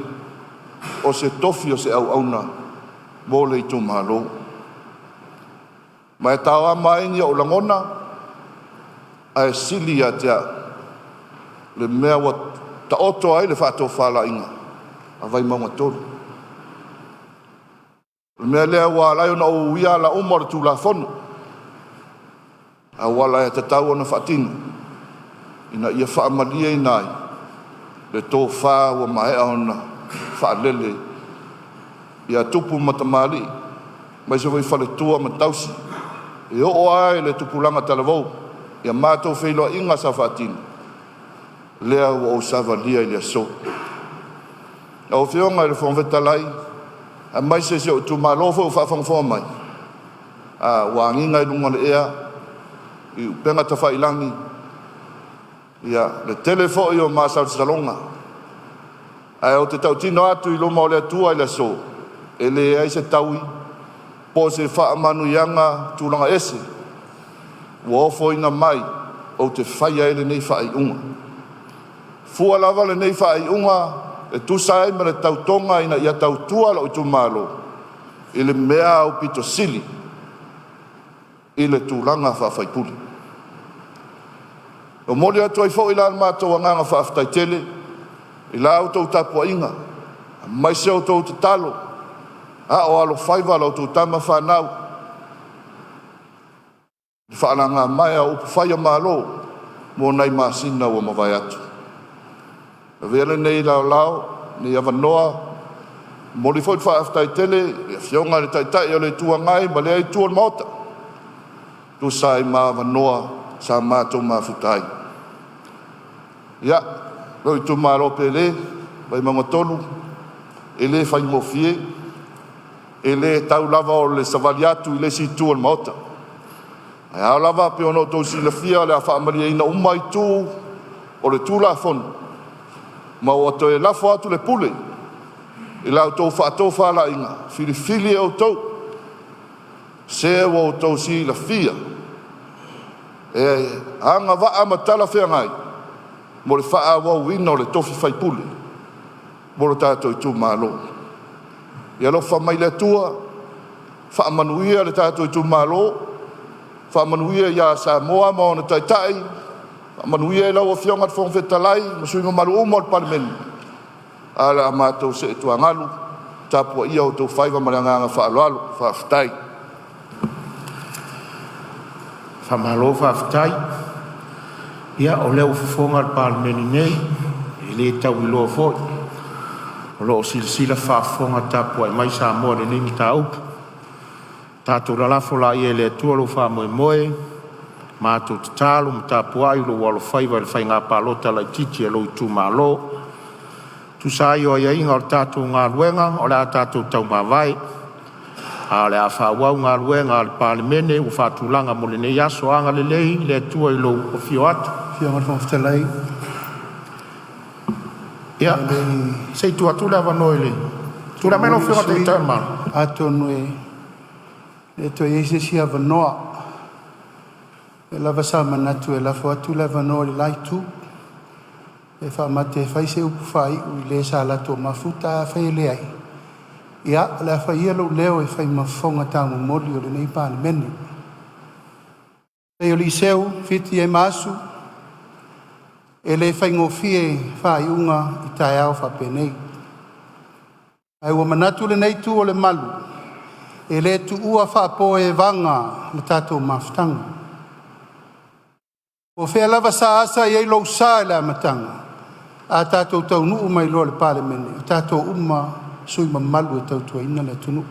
o se tofi o se auauna mo le itumalo. Ma e taoama ai ni ou lagona ae sili ia te au le mea ua taoto ai le faatofalaiga a Vaimauga 3. O le mea lea ua ala ai ona ou uia ala uma o le Tulafono, auala e tatau ona faatino ina ia faamalieina ai le tofa ua maea ona faalele ia tupu ma tamalii. aemaise foi faletua ma tausi, e oo lava i le tupulaga talavou ia matou feiloaiga sa faatino, lea ua ou savalia i le aso. Lau Afioga i le Fofoga Fetalai, aemaise si ou itumalo foi o faafogafoga mai, a ua agiga i luga o le ea i upega tafailagi ia le tele foi o masalosaloga. Ae ou te tautino atu i luma o le Atua i le aso, e leai se taui po o se faamanuiaga tulaga ese ua ofoina mai ou te faia ai lenei faaiuga. Fua lava lenei faaiuga e tusa ai ma le tautoga ina ia tautua lou itumalo i le mea aupito sili i le tulaga faa-faipule. E momoli atu ai foi la le matou agaga faafetai tele i la outou tapuaiga, aemaise o outou tatalo a o alofaiva la outou tama fanau i faalagamaea a upufai o Malo mo nai masina ua mavae atu. Avea lenei laolao, lenei avanoa, momoli foi le faafetai tele i le Afioga i le Taitai o le Itu Agai ma lea itu o le Maota, tusa ai ma avanoa sa matou mafuta ai. Ia, lou itumalo pele, Vaimauga 3, e le faigofie, e le tau lava o le savali atu i le isi itu o le Maota. Ae ao lava pei ona outou silafia, o le a faamalieina uma itu o le Tulafono, ma ua toe lafo atu le pule i la outou faatofalaiga filifili e outou, se ua outou silafia e agavaa ma talafeagai mo le faaauauina o le tofi faipule mo lo tatou itumalo. Ia alofa mai le Atua faamanuia le tatou itumalo, faamanuia ia Samoa ma ona taitai, faamanuia i lau Afioga i le Fofoga Fetalai ma sui usufono mamalu uma o le Palemene. Ae o le a matou see tuagalu, tapuaia outou faiva ma le agaga faaaloalo. Faafetai. Faamalo faafetai. Ia o lea ua fofoga le Palemene nei, e le tauiloa foi, o lo o silasila faafofoga tapuai mai Samoa i lenei mataupu. Tatou lalafo laia i le Atua lou faamoemoe, matou tatalo ma tapuai lou alofaiva i le faiga palota laitiiti a lou itumalo. E tusa ai o aiaiga o le tatou galuega, o le a tatou taumavae, ae o le a faaauau galuega a le Palemene ua faatulaga mo lenei aso. Agalelei le Atua i lou afio atu.
Afioga i le Fofoga Fetalai,
Ia,
a o le i
se i tuu atu le avanoa i le tulai mai lau
momoli
Afioga i le
sui
Taitai o le Malo.
atonu e le toe i ai se isi avanoa. O lea lava sa manatu e lafo atu le avanoa i le la itu pe faamate e fai se upu faaiu i le sa latou mafuta. Ae afai e leai, ia o le a fai ia lou leo e fai ma fofoga taumomoli o lenei Palemene. E pei o Fiti ae ma Asu, e le faigofie faaiuga i taeao faapenei. Ae ua manatu lenei itu o le malu, e le tuua faapoevaga le tatou mafutaga. Po o fea lava sa asa i ai lou sa i le amataga, a tatou taunuu mai loa i le Palemene, o tatou uma lava sui usufono mamalu e tautuaina le atunuu.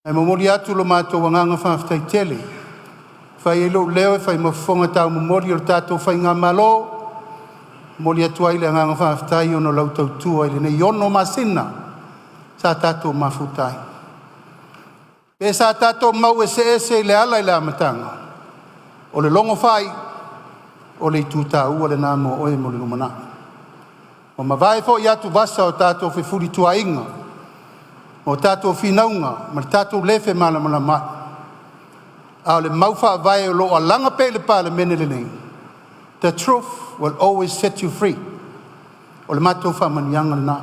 Ae momoli atu lo matou agaga faafetai tele, e fai ai lou leo e fai ma fofoga taumomoli o le tatou faigamalo, momoli atu ai le agaga faafetai ona o lau tautua i lenei 6 masina sa tatou mafuta ai. Pe sa tatou mau eseese i le ala i le amataga, o le logo faaiu, o le itu taua lena mo oe mo le lumanai. Ua mavae foi atuvasa o tatou fefulituaaiga, o tatou finauga ma le tatou le femalamalamaai, a o le mau faavae o lo o alaga pea i le Palemene lenei, the truth will always set you free. O le matou faamanuiaga lena.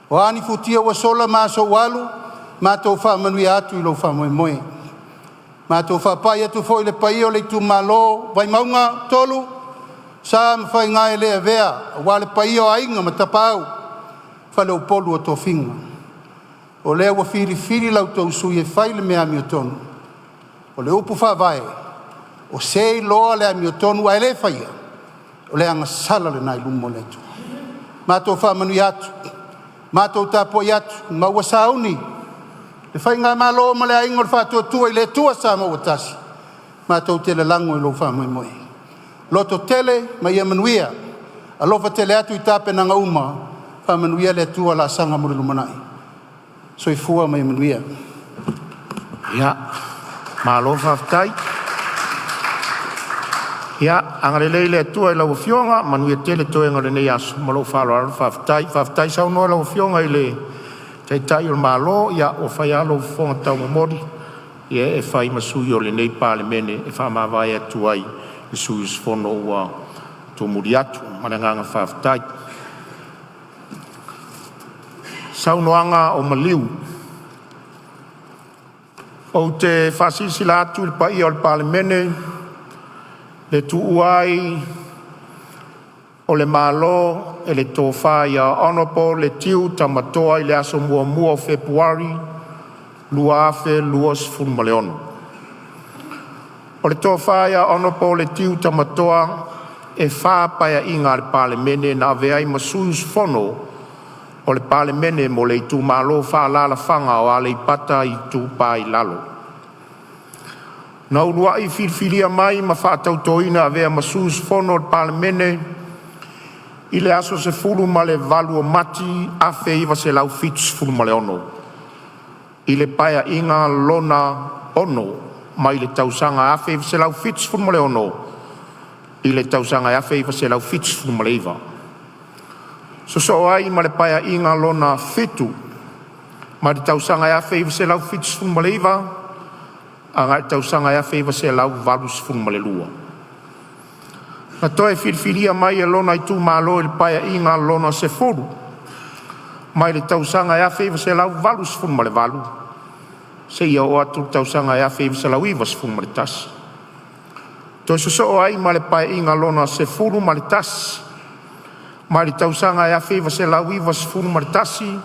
O a ni futia ua sola ma aso ua alu, matou faamanuia atu i lou faamoemoe. Matou faapai atu foi i le paia o le itumalo Vaimauga 3, sa ma faiga e le avea aua le paia o Aiga ma Tapaau, Faleupolu o Tofiga. O lea ua filifili la outou sui usufono e fai le mea amiotonu, o le upu faavae, o se e iloa le amiotonu ae le faia, o le agasala lena i luma o le Atua. Matou faamanuia atu, matou tapuai atu ma ua sauni Le Faigamalo ma le Aiga o le Faatuatua i le Atua Samoa ua tasi, matou te lalago i lou faamoemoe. Lototele ma ia manuia. Alofa tele atu i tapenaga uma, faamanuia le Atua i laasaga mo le lumanai. Soifua ma ia manuia.
Ia, malo faafetai. Ia agalelei le Atua i lau Afioga, manuia tele toega o lenei aso ma lou faaaloalo faafetai. Faafetai saunoa i lau Afioga i le Taitai o le Malo, ia ua fai a lou fofoga taumomoli e fai ma sui o lenei Palemene e faamavae atu ai le sui usufono ua tumuli atu. Ma le agaga faafetai. Ou te faasilasila atu i le paia o le Palemene le tuua ai o le Malo e le Tofa Hon Letiu Tamatoa i le aso 1 Fepuari 2026. O le Tofa Hon Letiu Tamatoa e fa Paeaiga a le Palemene na avea ai ma sui usufono o le Palemene mo le Itumalo Faaalaalafaga o Aleipata Itupa i Lalo. Na uluai filifilia mai ma faatautoina e avea ma sui usufono o le Palemene i le aso 18 Mati 1976 i le Paeaiga Lona VI mai le tausaga 1976 i le tausaga 1979. Sosoo ai ma le Paeaiga Lona VII mai le tausaga 1979 agai le tausaga 1982. Na toe filifilia mai e lona itumalo i le Paeaiga Lona X mai le tausaga 1988 seia oo atu i le tausaga 1991. Toe sosoo ai ma le Paeaiga Lona XI mai le tausaga 1991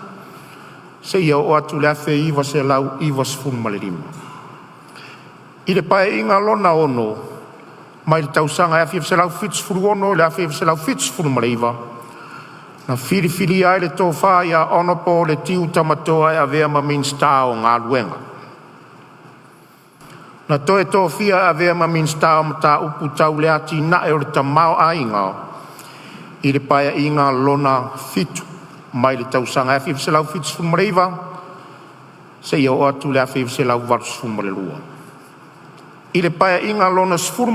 seia oo atu i le 1995. I le Paeaiga Lona VI mai le tausaga 1976 i le 1979, na filifilia ai le Tofa Hon Letiu Tamatoa e avea ma Minisita o Galuega. Na toe tofia e avea ma Minisita o Mataupu Tau le Atinae o le Tamaoaiga i le Paeaiga Lona VII mai le tausaga 1979 seia oo atu i le 1982. I le Paeaiga Lona XI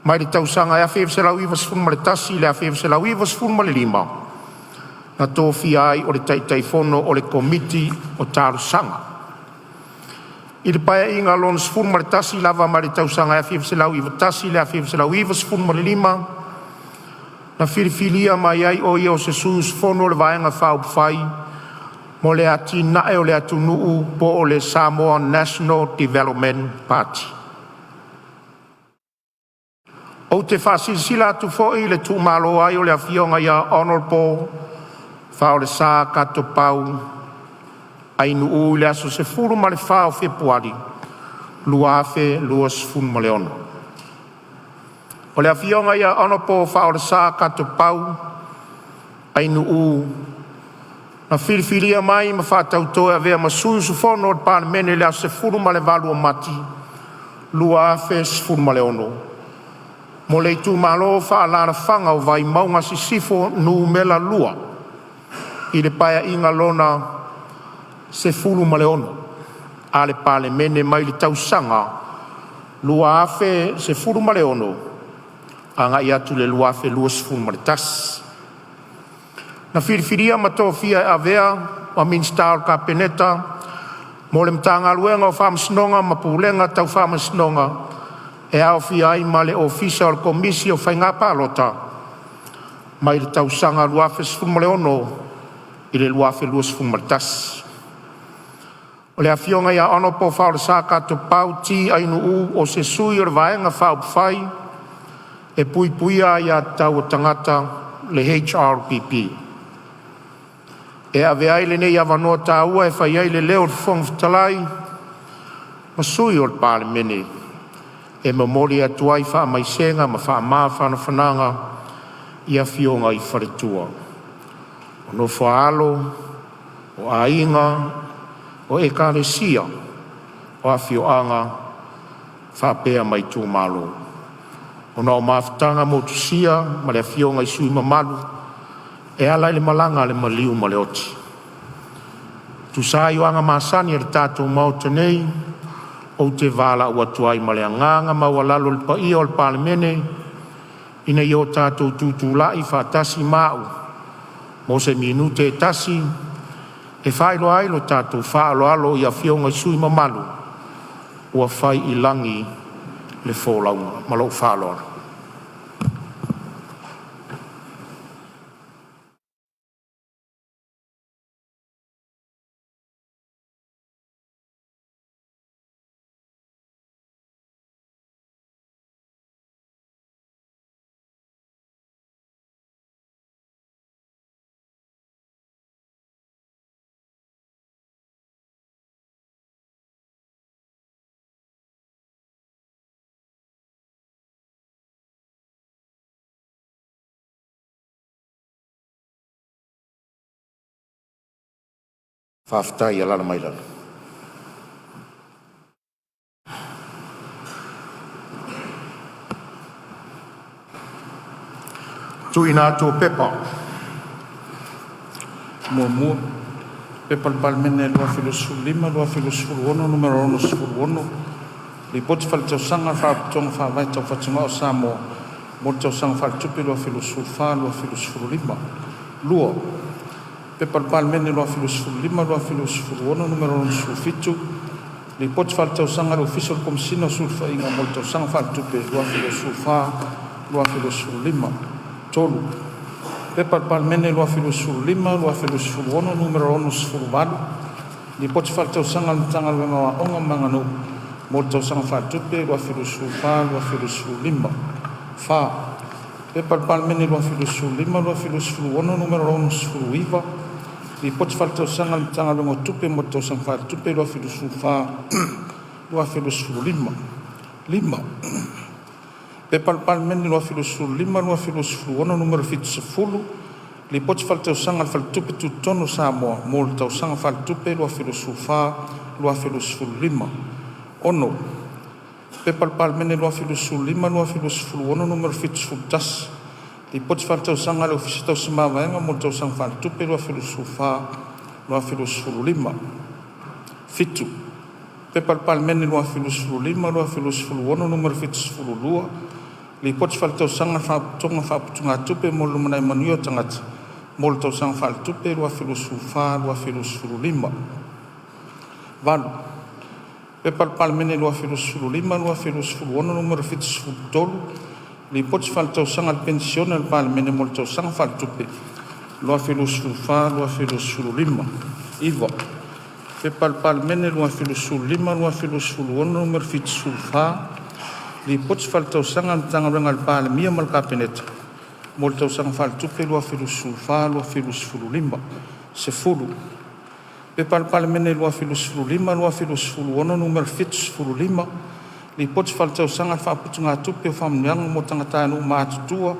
mai le tausaga 1991 i le 1995, na tofia ai o le Taitaifono o le Komiti o Talosaga. I le Paeaiga Lona XI lava mai le tausaga 1991 i le 1995, na filifilia mai ai o ia o se sui usufono o le Vaega Faaupufai mo le Atinae o le Atunuu po o le Samoa National Development Party. Ou te faasilasila atu foi le tuumalo ai o le Afioga Hon FAOLESA Katopau Ainuu i le aso 14 Fepuari 2026. O le Afioga Hon FAOLESA Katopau Ainuu na filifilia mai ma faatautō e avea ma sui usufono o le Palemene i le aso 18 Mati 2016 mo le Itumalo Faaalaalafaga o Vaimauga Sisifo Nu.2 i le Paeaiga Lona XVI a le Palemene mai le tausaga 2016 agai atu i le 2021. Na filifilia ma tofia e avea ma Minisita o le Kapeneta mo le Matagaluega o Faamasinoga ma Pulega Tau Faamasinoga e aofia ai ma le Ofisa o le Komisi o Faiga Palota mai le tausaga 2016 i le 2021. O le Afioga Hon FAOLESA Katopau T. Ainuu o se sui o le Vaega Faaupufai e Puipuia Aia Tatau a Tagata HRPP. E avea ai lenei avanoa taua e fai ai le leo o le Fofoga Fetalai ma Sui o le Palemene e momoli atu ai faamaisega ma faamafanafanaga i Afioga i Faletua, Nofo a alo, o Aiga, o Ekalesia, o afioaga faapea ma itumalo. Ona o mafutaga motusia ma afioga i sui usufono mamalu e ala i le malaga a le maliu ma le oti. E tusa ai o aga masani a le tatou Maota nei, ou te valaau atu ai ma le agaga maualalo i le paia o le Palemene ina ia o tatou tutulai filemu ma au mo se minute e tasi, e faailoa ai lo tatou faaaloalo i Afioga i sui usufono mamalu ua fai i lagi le folauga. Ma lou faaaloalo. Faafetai. Alaala mai lalo. Tuuina atu o Pepa.
1. P.P.2025/2026 Nu.66, Lipoti Faaletausaga a le Faalapotopotoga Faavae Tau Fatugao o Samoa mo le Tausaga Faaletupe 2024/2025. 2. P.P.2025/2026 Nu.67, Lipoti Faaletausaga a le Ofisa o le Komesina o Sulufaiga mo le Tausaga Faaletupe 2024/2025. 3. P.P.2025/2026 Nu.68, Lipoti Faaletausaga a le Matagaluega o Aoga ma Aganuu mo le Tausaga Faaletupe 2024/2025. 4. P.P.2025/2026 Nu.69, Lipoti Faaletausaga a le Matagaluega o Tupe mo le Tausaga Faaletupe 2024/2025. 5. P.P.2025/2026 Nu.70, Lipoti Faaletausaga a le Faletupe Tutotonu o Samoa mo le Tausaga Faaletupe 2024/2025. 6. P.P.2025/2026 Nu.71, Lipoti Faaletausaga a le Ofisa Tausi Mavaega mo le Tausaga Faaletupe 2024/2025. 7. P.P.2025/2026 Nu.72, Lipoti Faaletausaga a le Faalapotopotoga o Faaputugatupe mo le Lumanai Manuia o Tagata mo le Tausaga Faaletupe 2024/2025. 8. P.P.2025/2026 Nu.73, Lipoti Faaletausaga a le Penisione a le Palemene mo le Tausaga Faaletupe 2024/2025. 9. P.P.2025/2026 Nu.74, Lipoti Faaletausaga a le Matagaluega a le Palemia ma le Kapeneta mo le Tausaga Faaletupe 2024/2025. 10. P.P.2025/2026 Nu.75, Lipoti Faaletausaga a le Faaputugatupe o Faamanuiaga mo Tagatanuu Matutua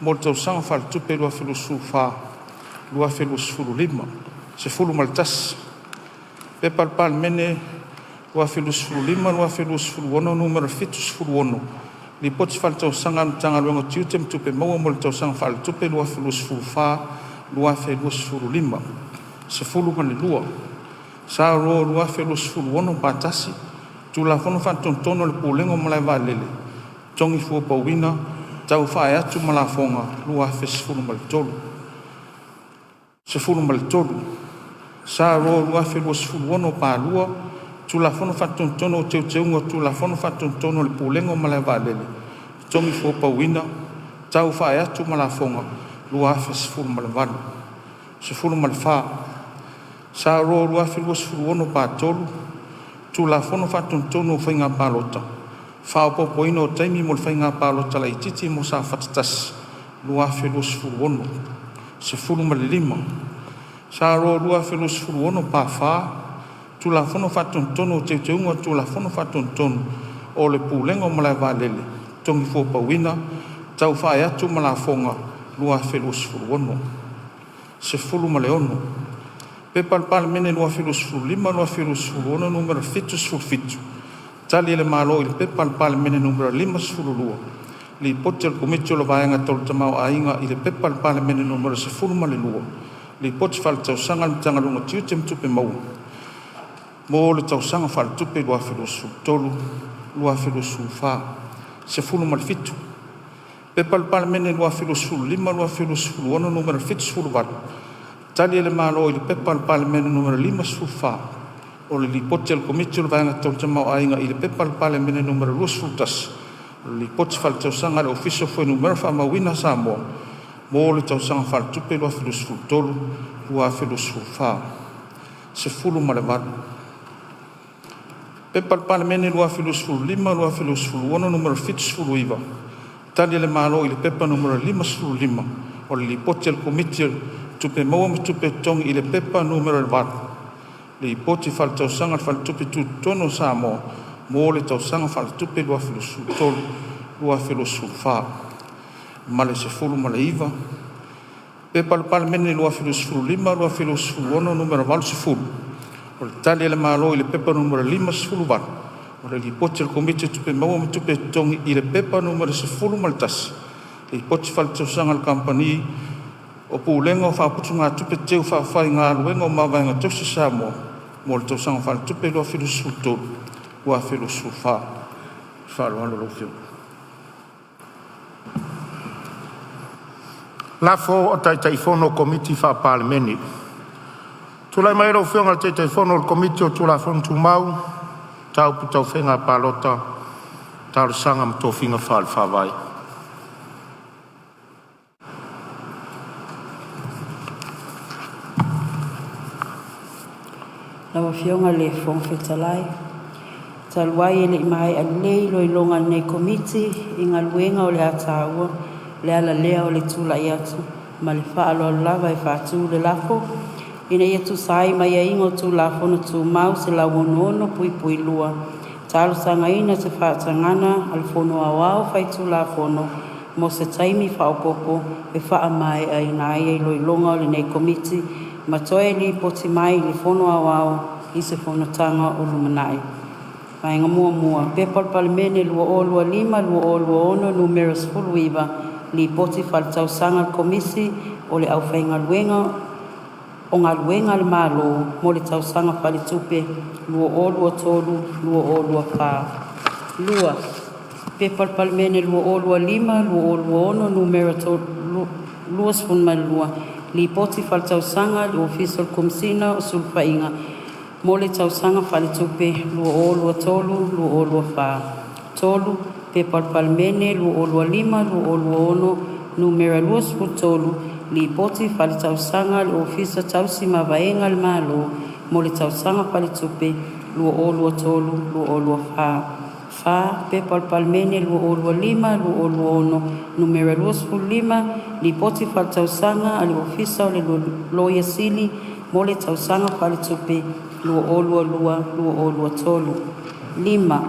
mo le Tausaga Faaletupe 2024/2025. 11. P.P.2025/2026 Nu.76, Lipoti Faaletausaga a le Matagaluega o Tiute ma Tupe Maua mo le Tausaga Faaletupe 2024/2025. 12. S.R 2026/1, Tulafono Faatonutonu o le Pulega o Malae Vaalele (Totogi Fua Pauina Tau Faaee atu ma Lafoga) 2013. 13. S.R 2026/2, Tulafono Faatonutonu o Teuteuga o Tulafono Faatonutonu o le Pulega o Malae Vaalele (Totogi Fua Pauina Tau Faaee atu ma Lafoga) 2018. 14. S.R 2026/3, Tulafono Faatonutonu o Faiga Palota (Faaopoopoina o Taimi mo le Faiga Palota Laitiiti mo Safata 1 2026). 15. S.R 2026/4, Tulafono Faatonutonu o Teuteuga o Tulafono Faatonutonu o le Pulega o Malae Vaalele (Totogi Fua Pauina Tau Faaee atu ma Lafoga) 2016. 16. P.P.2025/2026 Nu.77, Tali a le Malo i le Pepa a le Palemene Nu.52, Lipoti a le Komiti o le Vaega Tau le Tamaoaiga i le Pepa a le Palemene Nu.12, Lipoti Faaletausaga a le Matagaluega o Tiute ma Tupe Maua mo le Tausaga Faaletupe 2023/2024. 17. P.P.2025/2026 Nu.78, Tali a le Malo i le Pepa a le Palemene Nu.54, o le Lipoti a le Komiti o le Vaega Tau le Tamaoaiga i le Pepa a le Palemene Nu.21, o le Lipoti Faaletausaga a le Ofisa o Fuainumera Faamauina a Samoa mo le Tausaga Faaletupe 2023/2024. 18. P.P.2025/2026 Nu.79, Tali a le Malo i le Pepa Nu.55, o le Lipoti a le Komiti o Tupe Maua ma Tupe Totogi i le Pepa Nu.8, Lipoti Faaletausaga a le Faletupe Tutotonu o Samoa mo le Tausaga Faaletupe 2023/2024. Ma le 19. P.P.2025/2026 Nu.80, o le Tali a le Malo i le Pepa Nu.58, o le Lipoti a le Komiti o Tupe Maua ma Tupe Totogi i le Pepa Nu.11, Lipoti Faaletausaga a le Kamupani o Pulega o Faaputugatupe Teu Faafaigaluega o Mavaega Tausi a Samoa mo le Tausaga Faaletupe 2023/2024. Faaaloalo lau Afioga.
Lafo a Taitaifono o Komiti Faa-Palemene. Tulai mai lau Afioga i le Taitaifono o le Komiti o Tulafono Tumau, Mataupu Tau Faiga Palota, Talosaga ma Tofiga Faale-Faavae.
Lau Afioga i le Fofoga Fetalai, talu ai e lei maea lelei iloiloga a lenei Komiti i galuega o le a taua, o le ala lea o le tulai atu ma le faaaloalo lava e faatu le lafo, Ina ia tusa ai ma aiaiga o Tulafono Tumau 166(2), talosagaina se faatagaga a le Fono Aoao Faitulafono mo se taimi faaopoopo e faamaeaina ai iloiloga a lenei Komiti ma toe lipoti mai i le Fono Aoao i se Fonotaga o lumanai. 1. P.P.2025/2026 Nu.19, Lipoti Faaletausaga a le Komisi o le Aufaigaluega o Galuega a le Malo mo le Tausaga Faaletupe 2023/2024. 2. P.P.2025/2026 Nu.22, Lipoti Faaletausaga a le Ofisa o le Komesina o Sulufaiga mo le Tausaga Faaletupe 2023/2024. 3. P.P.2025/2026 Nu.23, Lipoti Faaletausaga a le Ofisa Tausi Mavaega a le Malo mo le Tausaga Faaletupe 2023/2024. 4. P.P.2025/2026 Nu.25, Lipoti Faaletausaga a le Ofisa o le Loia Sili mo le Tausaga Faaletupe 2022/2023. 5.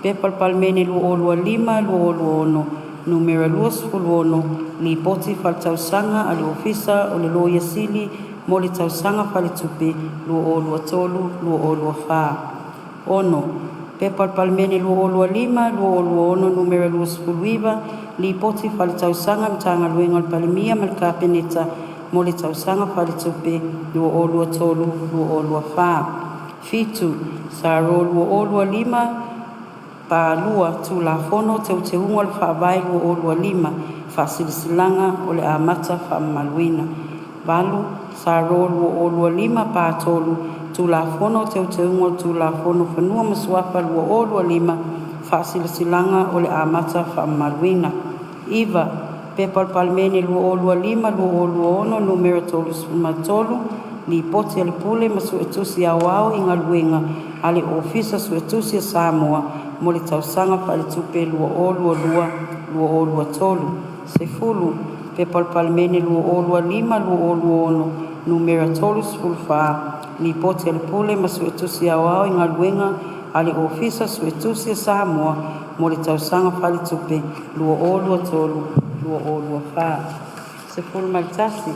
P.P.2025/2026 Nu.26, Lipoti Faaletausaga a le Ofisa o le Loia Sili mo le Tausaga Faaletupe 2023/2024. 6. P.P.2025/2026 Nu.29, Lipoti Faaletausaga a le Matagaluega a le Palemia ma le Kapeneta mo le Tausaga Faaletupe 2023/2024. 7. S.R 2025/2 Tulafono o Teuteuga o le Faavae 2025 Faasilasilaga o le Amata Faamamaluina. 8. S.R 2025/3 Tulafono o Teuteuga o le Tulafono o Fanua ma Suafa 2025 Faasilasilaga o le Amata Faamamaluina. 9. P.P.2025/2026 Nu.33, Lipoti a le Pule ma Suetusi Aoao i Galuega a le Ofisa Suetusi a Samoa mo le Tausaga Faaletupe 2022/2023. 10. P.P.2025/2026 Nu.34, Lipoti a le Pule ma Suetusi Aoao i Galuega a le Ofisa Suetusi a Samoa mo le Tausaga Faaletupe 2023/2024. 11.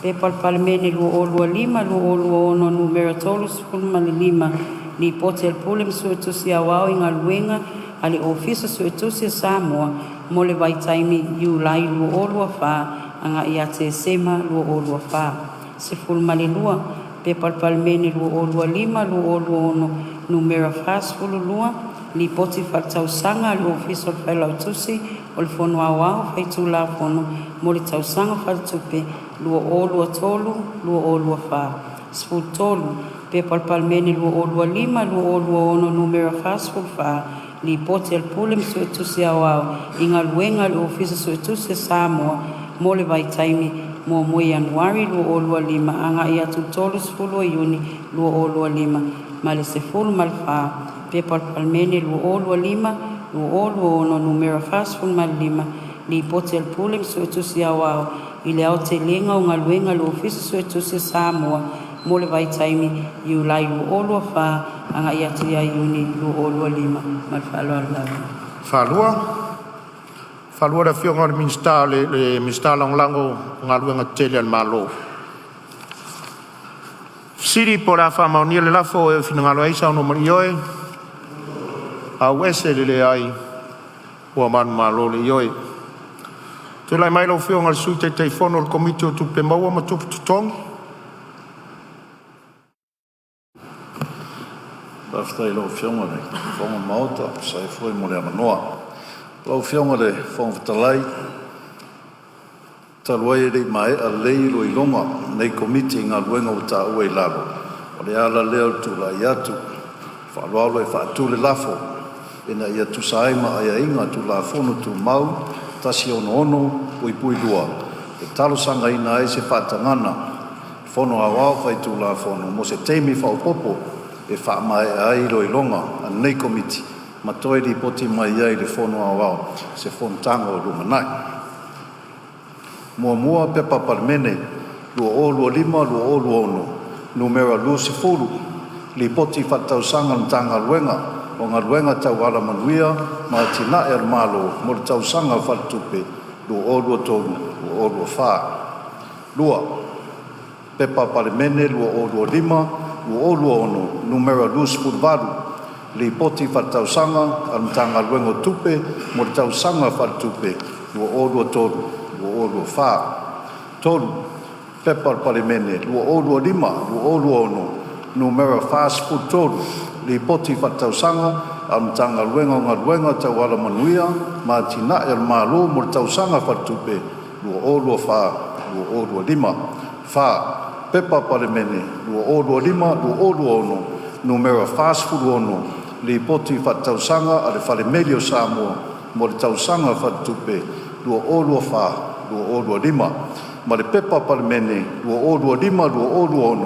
Pepa a le Palemene 2025/2026 Numera 35, Lipoti a le Pule ma Suetusi Aoao i Galuega a le Ofisa Suetusi a Samoa mo le vaitaimi Iulai 2024 agai ia Tesema 2024. 12. P.P. Palemene 2025/2026 Numera 42, Lipoti Faaletausaga a le Ofisa o le Failautusi o le Fono Aoao Faitulafono mo le Tausaga Faaletupe 2023/2024. 13. P.P.2025/2026 Numera 44, Lipoti a le Pule ma Suetusi Aoao i Galuega a le Ofisa Suetusi a Samoa mo le vaitaimi 1 Ianuari 2025 agai atu i le 30 Iuni 2025 ma le 14. P.P.2025/2026 Numera 45, Lipoti a le Pule ma Suetusi Aoao i le Aotelega o Galuega a le Ofisa Suetusi a Samoa mo le vaitaimi Iulai 2024 agai atu ia Iuni 2025. Ma le faaaloalo lava.
Faalua le Afioga i le Minisita Lagolago o Galuega Tetele a le Malo. Fesili po o le a faamaonia le lafo ua e finagalo ai saunoa ma le ioe, auese le leai ua manumalo le ioe. Tulai mai lau Afioga i le Sui Taitaifono o le Komiti o Tupe Maua ma Tupe Totogi.
Faafetai i lau Afioga i le Fofoga o le Maota e tusa ai foi mo le avanoa. Lau Afioga i le Fofoga Fetalai, talu ai e le i maea lelei iloiloga a lenei Komiti i galuega ua taua i lalo, o le ala lea o le tulai atu ma le faaaloalo e faatu le lafo, Ina ia tusa ai ma aiaiga o Tulafono Tumau 166(2), e talosagaina ai se faatagaga a le Fono Aoao Faitulafono mo se taimi faaopoopo e faamaea ai iloiloga a lenei Komiti ma toe lipoti mai ai i le Fono Aoao i se Fonotaga o lumanai. 1. P.P.2025/2026 Nu.20, Lipoti Faaletausaga a le Matagaluega o Galuega Tau Alamanuia ma Atinae a le Malo mo le Tausaga Faaletupe 2023/2024. 2. P.P.2025/2026 Nu.28, Lipoti Faaletausaga a le Matagaluega o Tupe mo le Tausaga Faaletupe 2023/2024. 3. P.P.2025/2026 Nu.43, Lipoti Faaletausaga a le Matagaluega o Galuega Tau Alamanuia ma Atinae a le Malo mo le Tausaga Faaletupe 2024/2025. 4. P.P.2025/2026 Nu.46, Lipoti Faaletausaga a le Fale Meli o Samoa mo le Tausaga Faaletupe 2024/2025 ma le P.P.2025/2026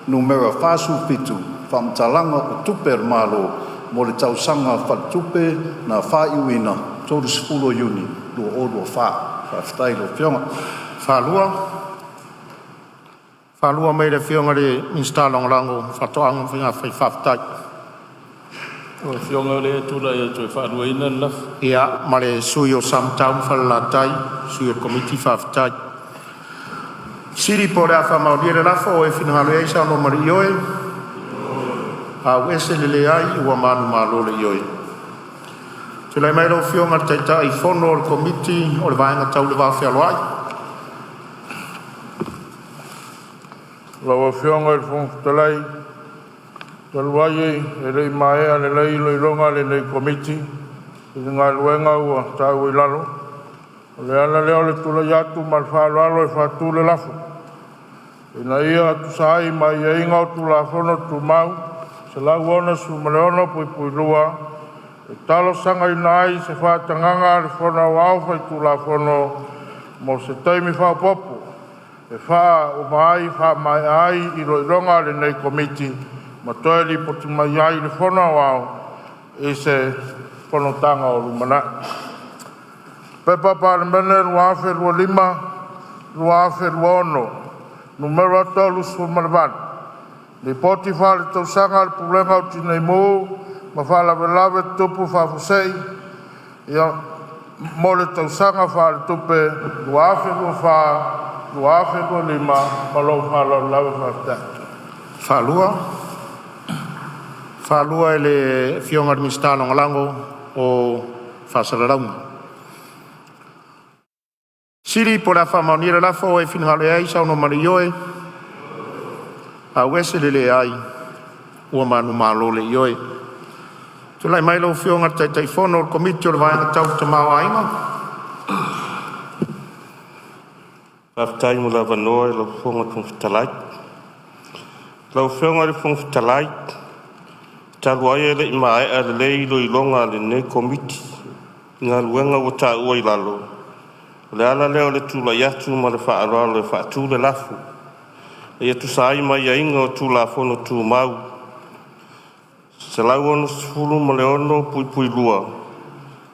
Nu.47, Faamatalaga o Tupe a le Malo mo le Tausaga Faaletupe na faaiuina 30 Iuni 2024. Faafetai i lau Afioga.
Faalua mai le Afioga i le Minisita Lagolago o Faatoaga ma Faiga Faiva. Faafetai.
Lau Afioga o lea e tulai atu e faaluaina le lafo.
Ia ma le sui usufono o Samatau ma Falelatai, sui o le Komiti, faafetai. Fesili po o le a faamaonia le lafo, ua e finagalo ai saunoa ma le ioe, auese le leai ua manumalo le ioe. Tulai mai lau Afioga i le Taitaifono o le Komiti o le Vaega Tau le Va Fealoai.
Lau Afioga i le Fofoga Fetalai, talu ai e le i maea lelei iloiloga a lenei Komiti i le Galuega ua taua i lalo, o le ala lea o le tulai atu ma le faaaloalo e faatu le lafo, Ina ia tusa ai ma aiaiga o Tulafono Tumau 166(2), e talosagaina ai se faatagaga a le Fono Aoao Faitulafono mo se taimi faaopoopo e faamaea ai iloiloga a lenei Komiti ma toe lipoti mai ai i le Fono Aoao i se Fonotaga o lumanai. P.P.2025/2026 Nu.38, Lipoti Faaletausaga a le Pulega o Tinei Mu ma Faalavelave Tutupu Faafuasei mo le Tausaga Faaletupe
2025. Ma lou faaaloalo lava. Faafetai. Faalua. Faalua e le Afioga i le Minisita Lagolago o Faasalalauga. Po o le a faamaonia le lafo, o e finagalo ai saunoa ma le ioe, auese le leai, ua manumalo le ioe. Tulai mai lau Afioga i le Taitaifono o le Komiti o le Vaega Tau le Tamaoaiga.
Faafetai mo le avanoa i lau Afioga i le Fofoga Fetalai. Lau Afioga i le Fofoga Fetalai, talu ai e le i maea lelei iloiloga a lenei Komiti i Galuega ua taua i lalo, o le ala lea o le tulai atu ma le faaaloalo e faatu le lafo, Ina ia tusa ai ma aiaiga o Tulafono Tumau 166(2),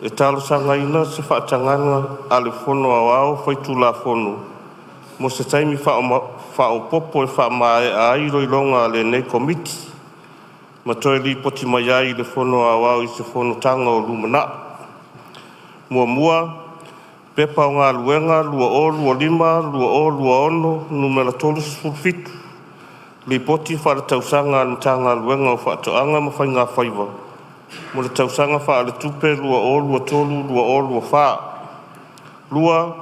e talosagaina se faatagaga a le Fono Aoao Faitulafono mo se taimi faaopoopo e faamaea ai iloiloga a lenei Komiti ma toe lipoti mai ai i le Fono Aoao i se Fonotaga o lumanai. 1. P.P.2025/2026 Nu.37, Lipoti Faaletausaga a le Matagaluega o Faatoaga ma Faiga Faiva mo le Tausaga Faaletupe 2023/2024. 2.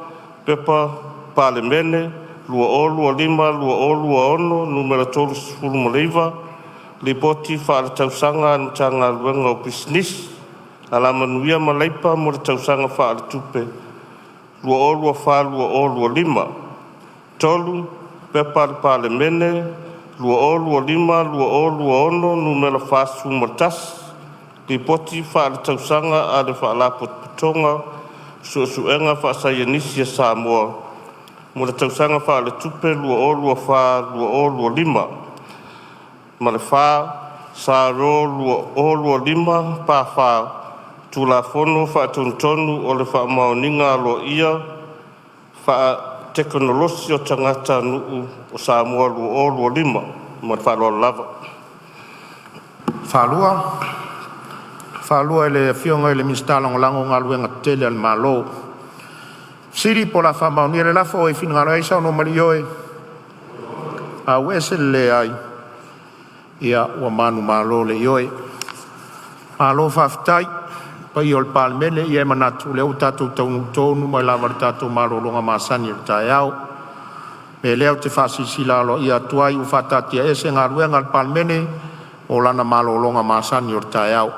P.P.2025/2026 Nu.39, Lipoti Faaletausaga a le Matagaluega o Pisinisi, Alamanuia ma Leipa mo le Tausaga Faaletupe 2024/2025. 3. P.P.2025/2026 Nu.41, Lipoti Faaletausaga a le Faalapotopotoga Suesuega Faasaienisi a Samoa mo le Tausaga Faaletupe 2024/2025. Ma le 4. S.R 2025 Pa 4 Tulafono Faatonutonu o le Faamaoniga Aloaia Faatekonolosi o Tagatanuu o Samoa 2025. Ma le faaaloalo lava.
Faalua. Faalua e le Afioga i le Minisita Lagolago o Galuega Tetele a le Malo. Fesili po o le a faamaonia le lafo, o e finagalo ai saunoa ma le ioe, auese le leai, ia ua manumalo le ioe. Malo faafetai i le paia o le Palemene, ia e manatu o lea ua tatou taunuu tonu mai lava i le tatou malologa masani o le taeao. O le mea lea ou te faasilasila aloaia atu ai, ua faataatiaese Galuega a le Palemene mo lana malologa masani o le taeao.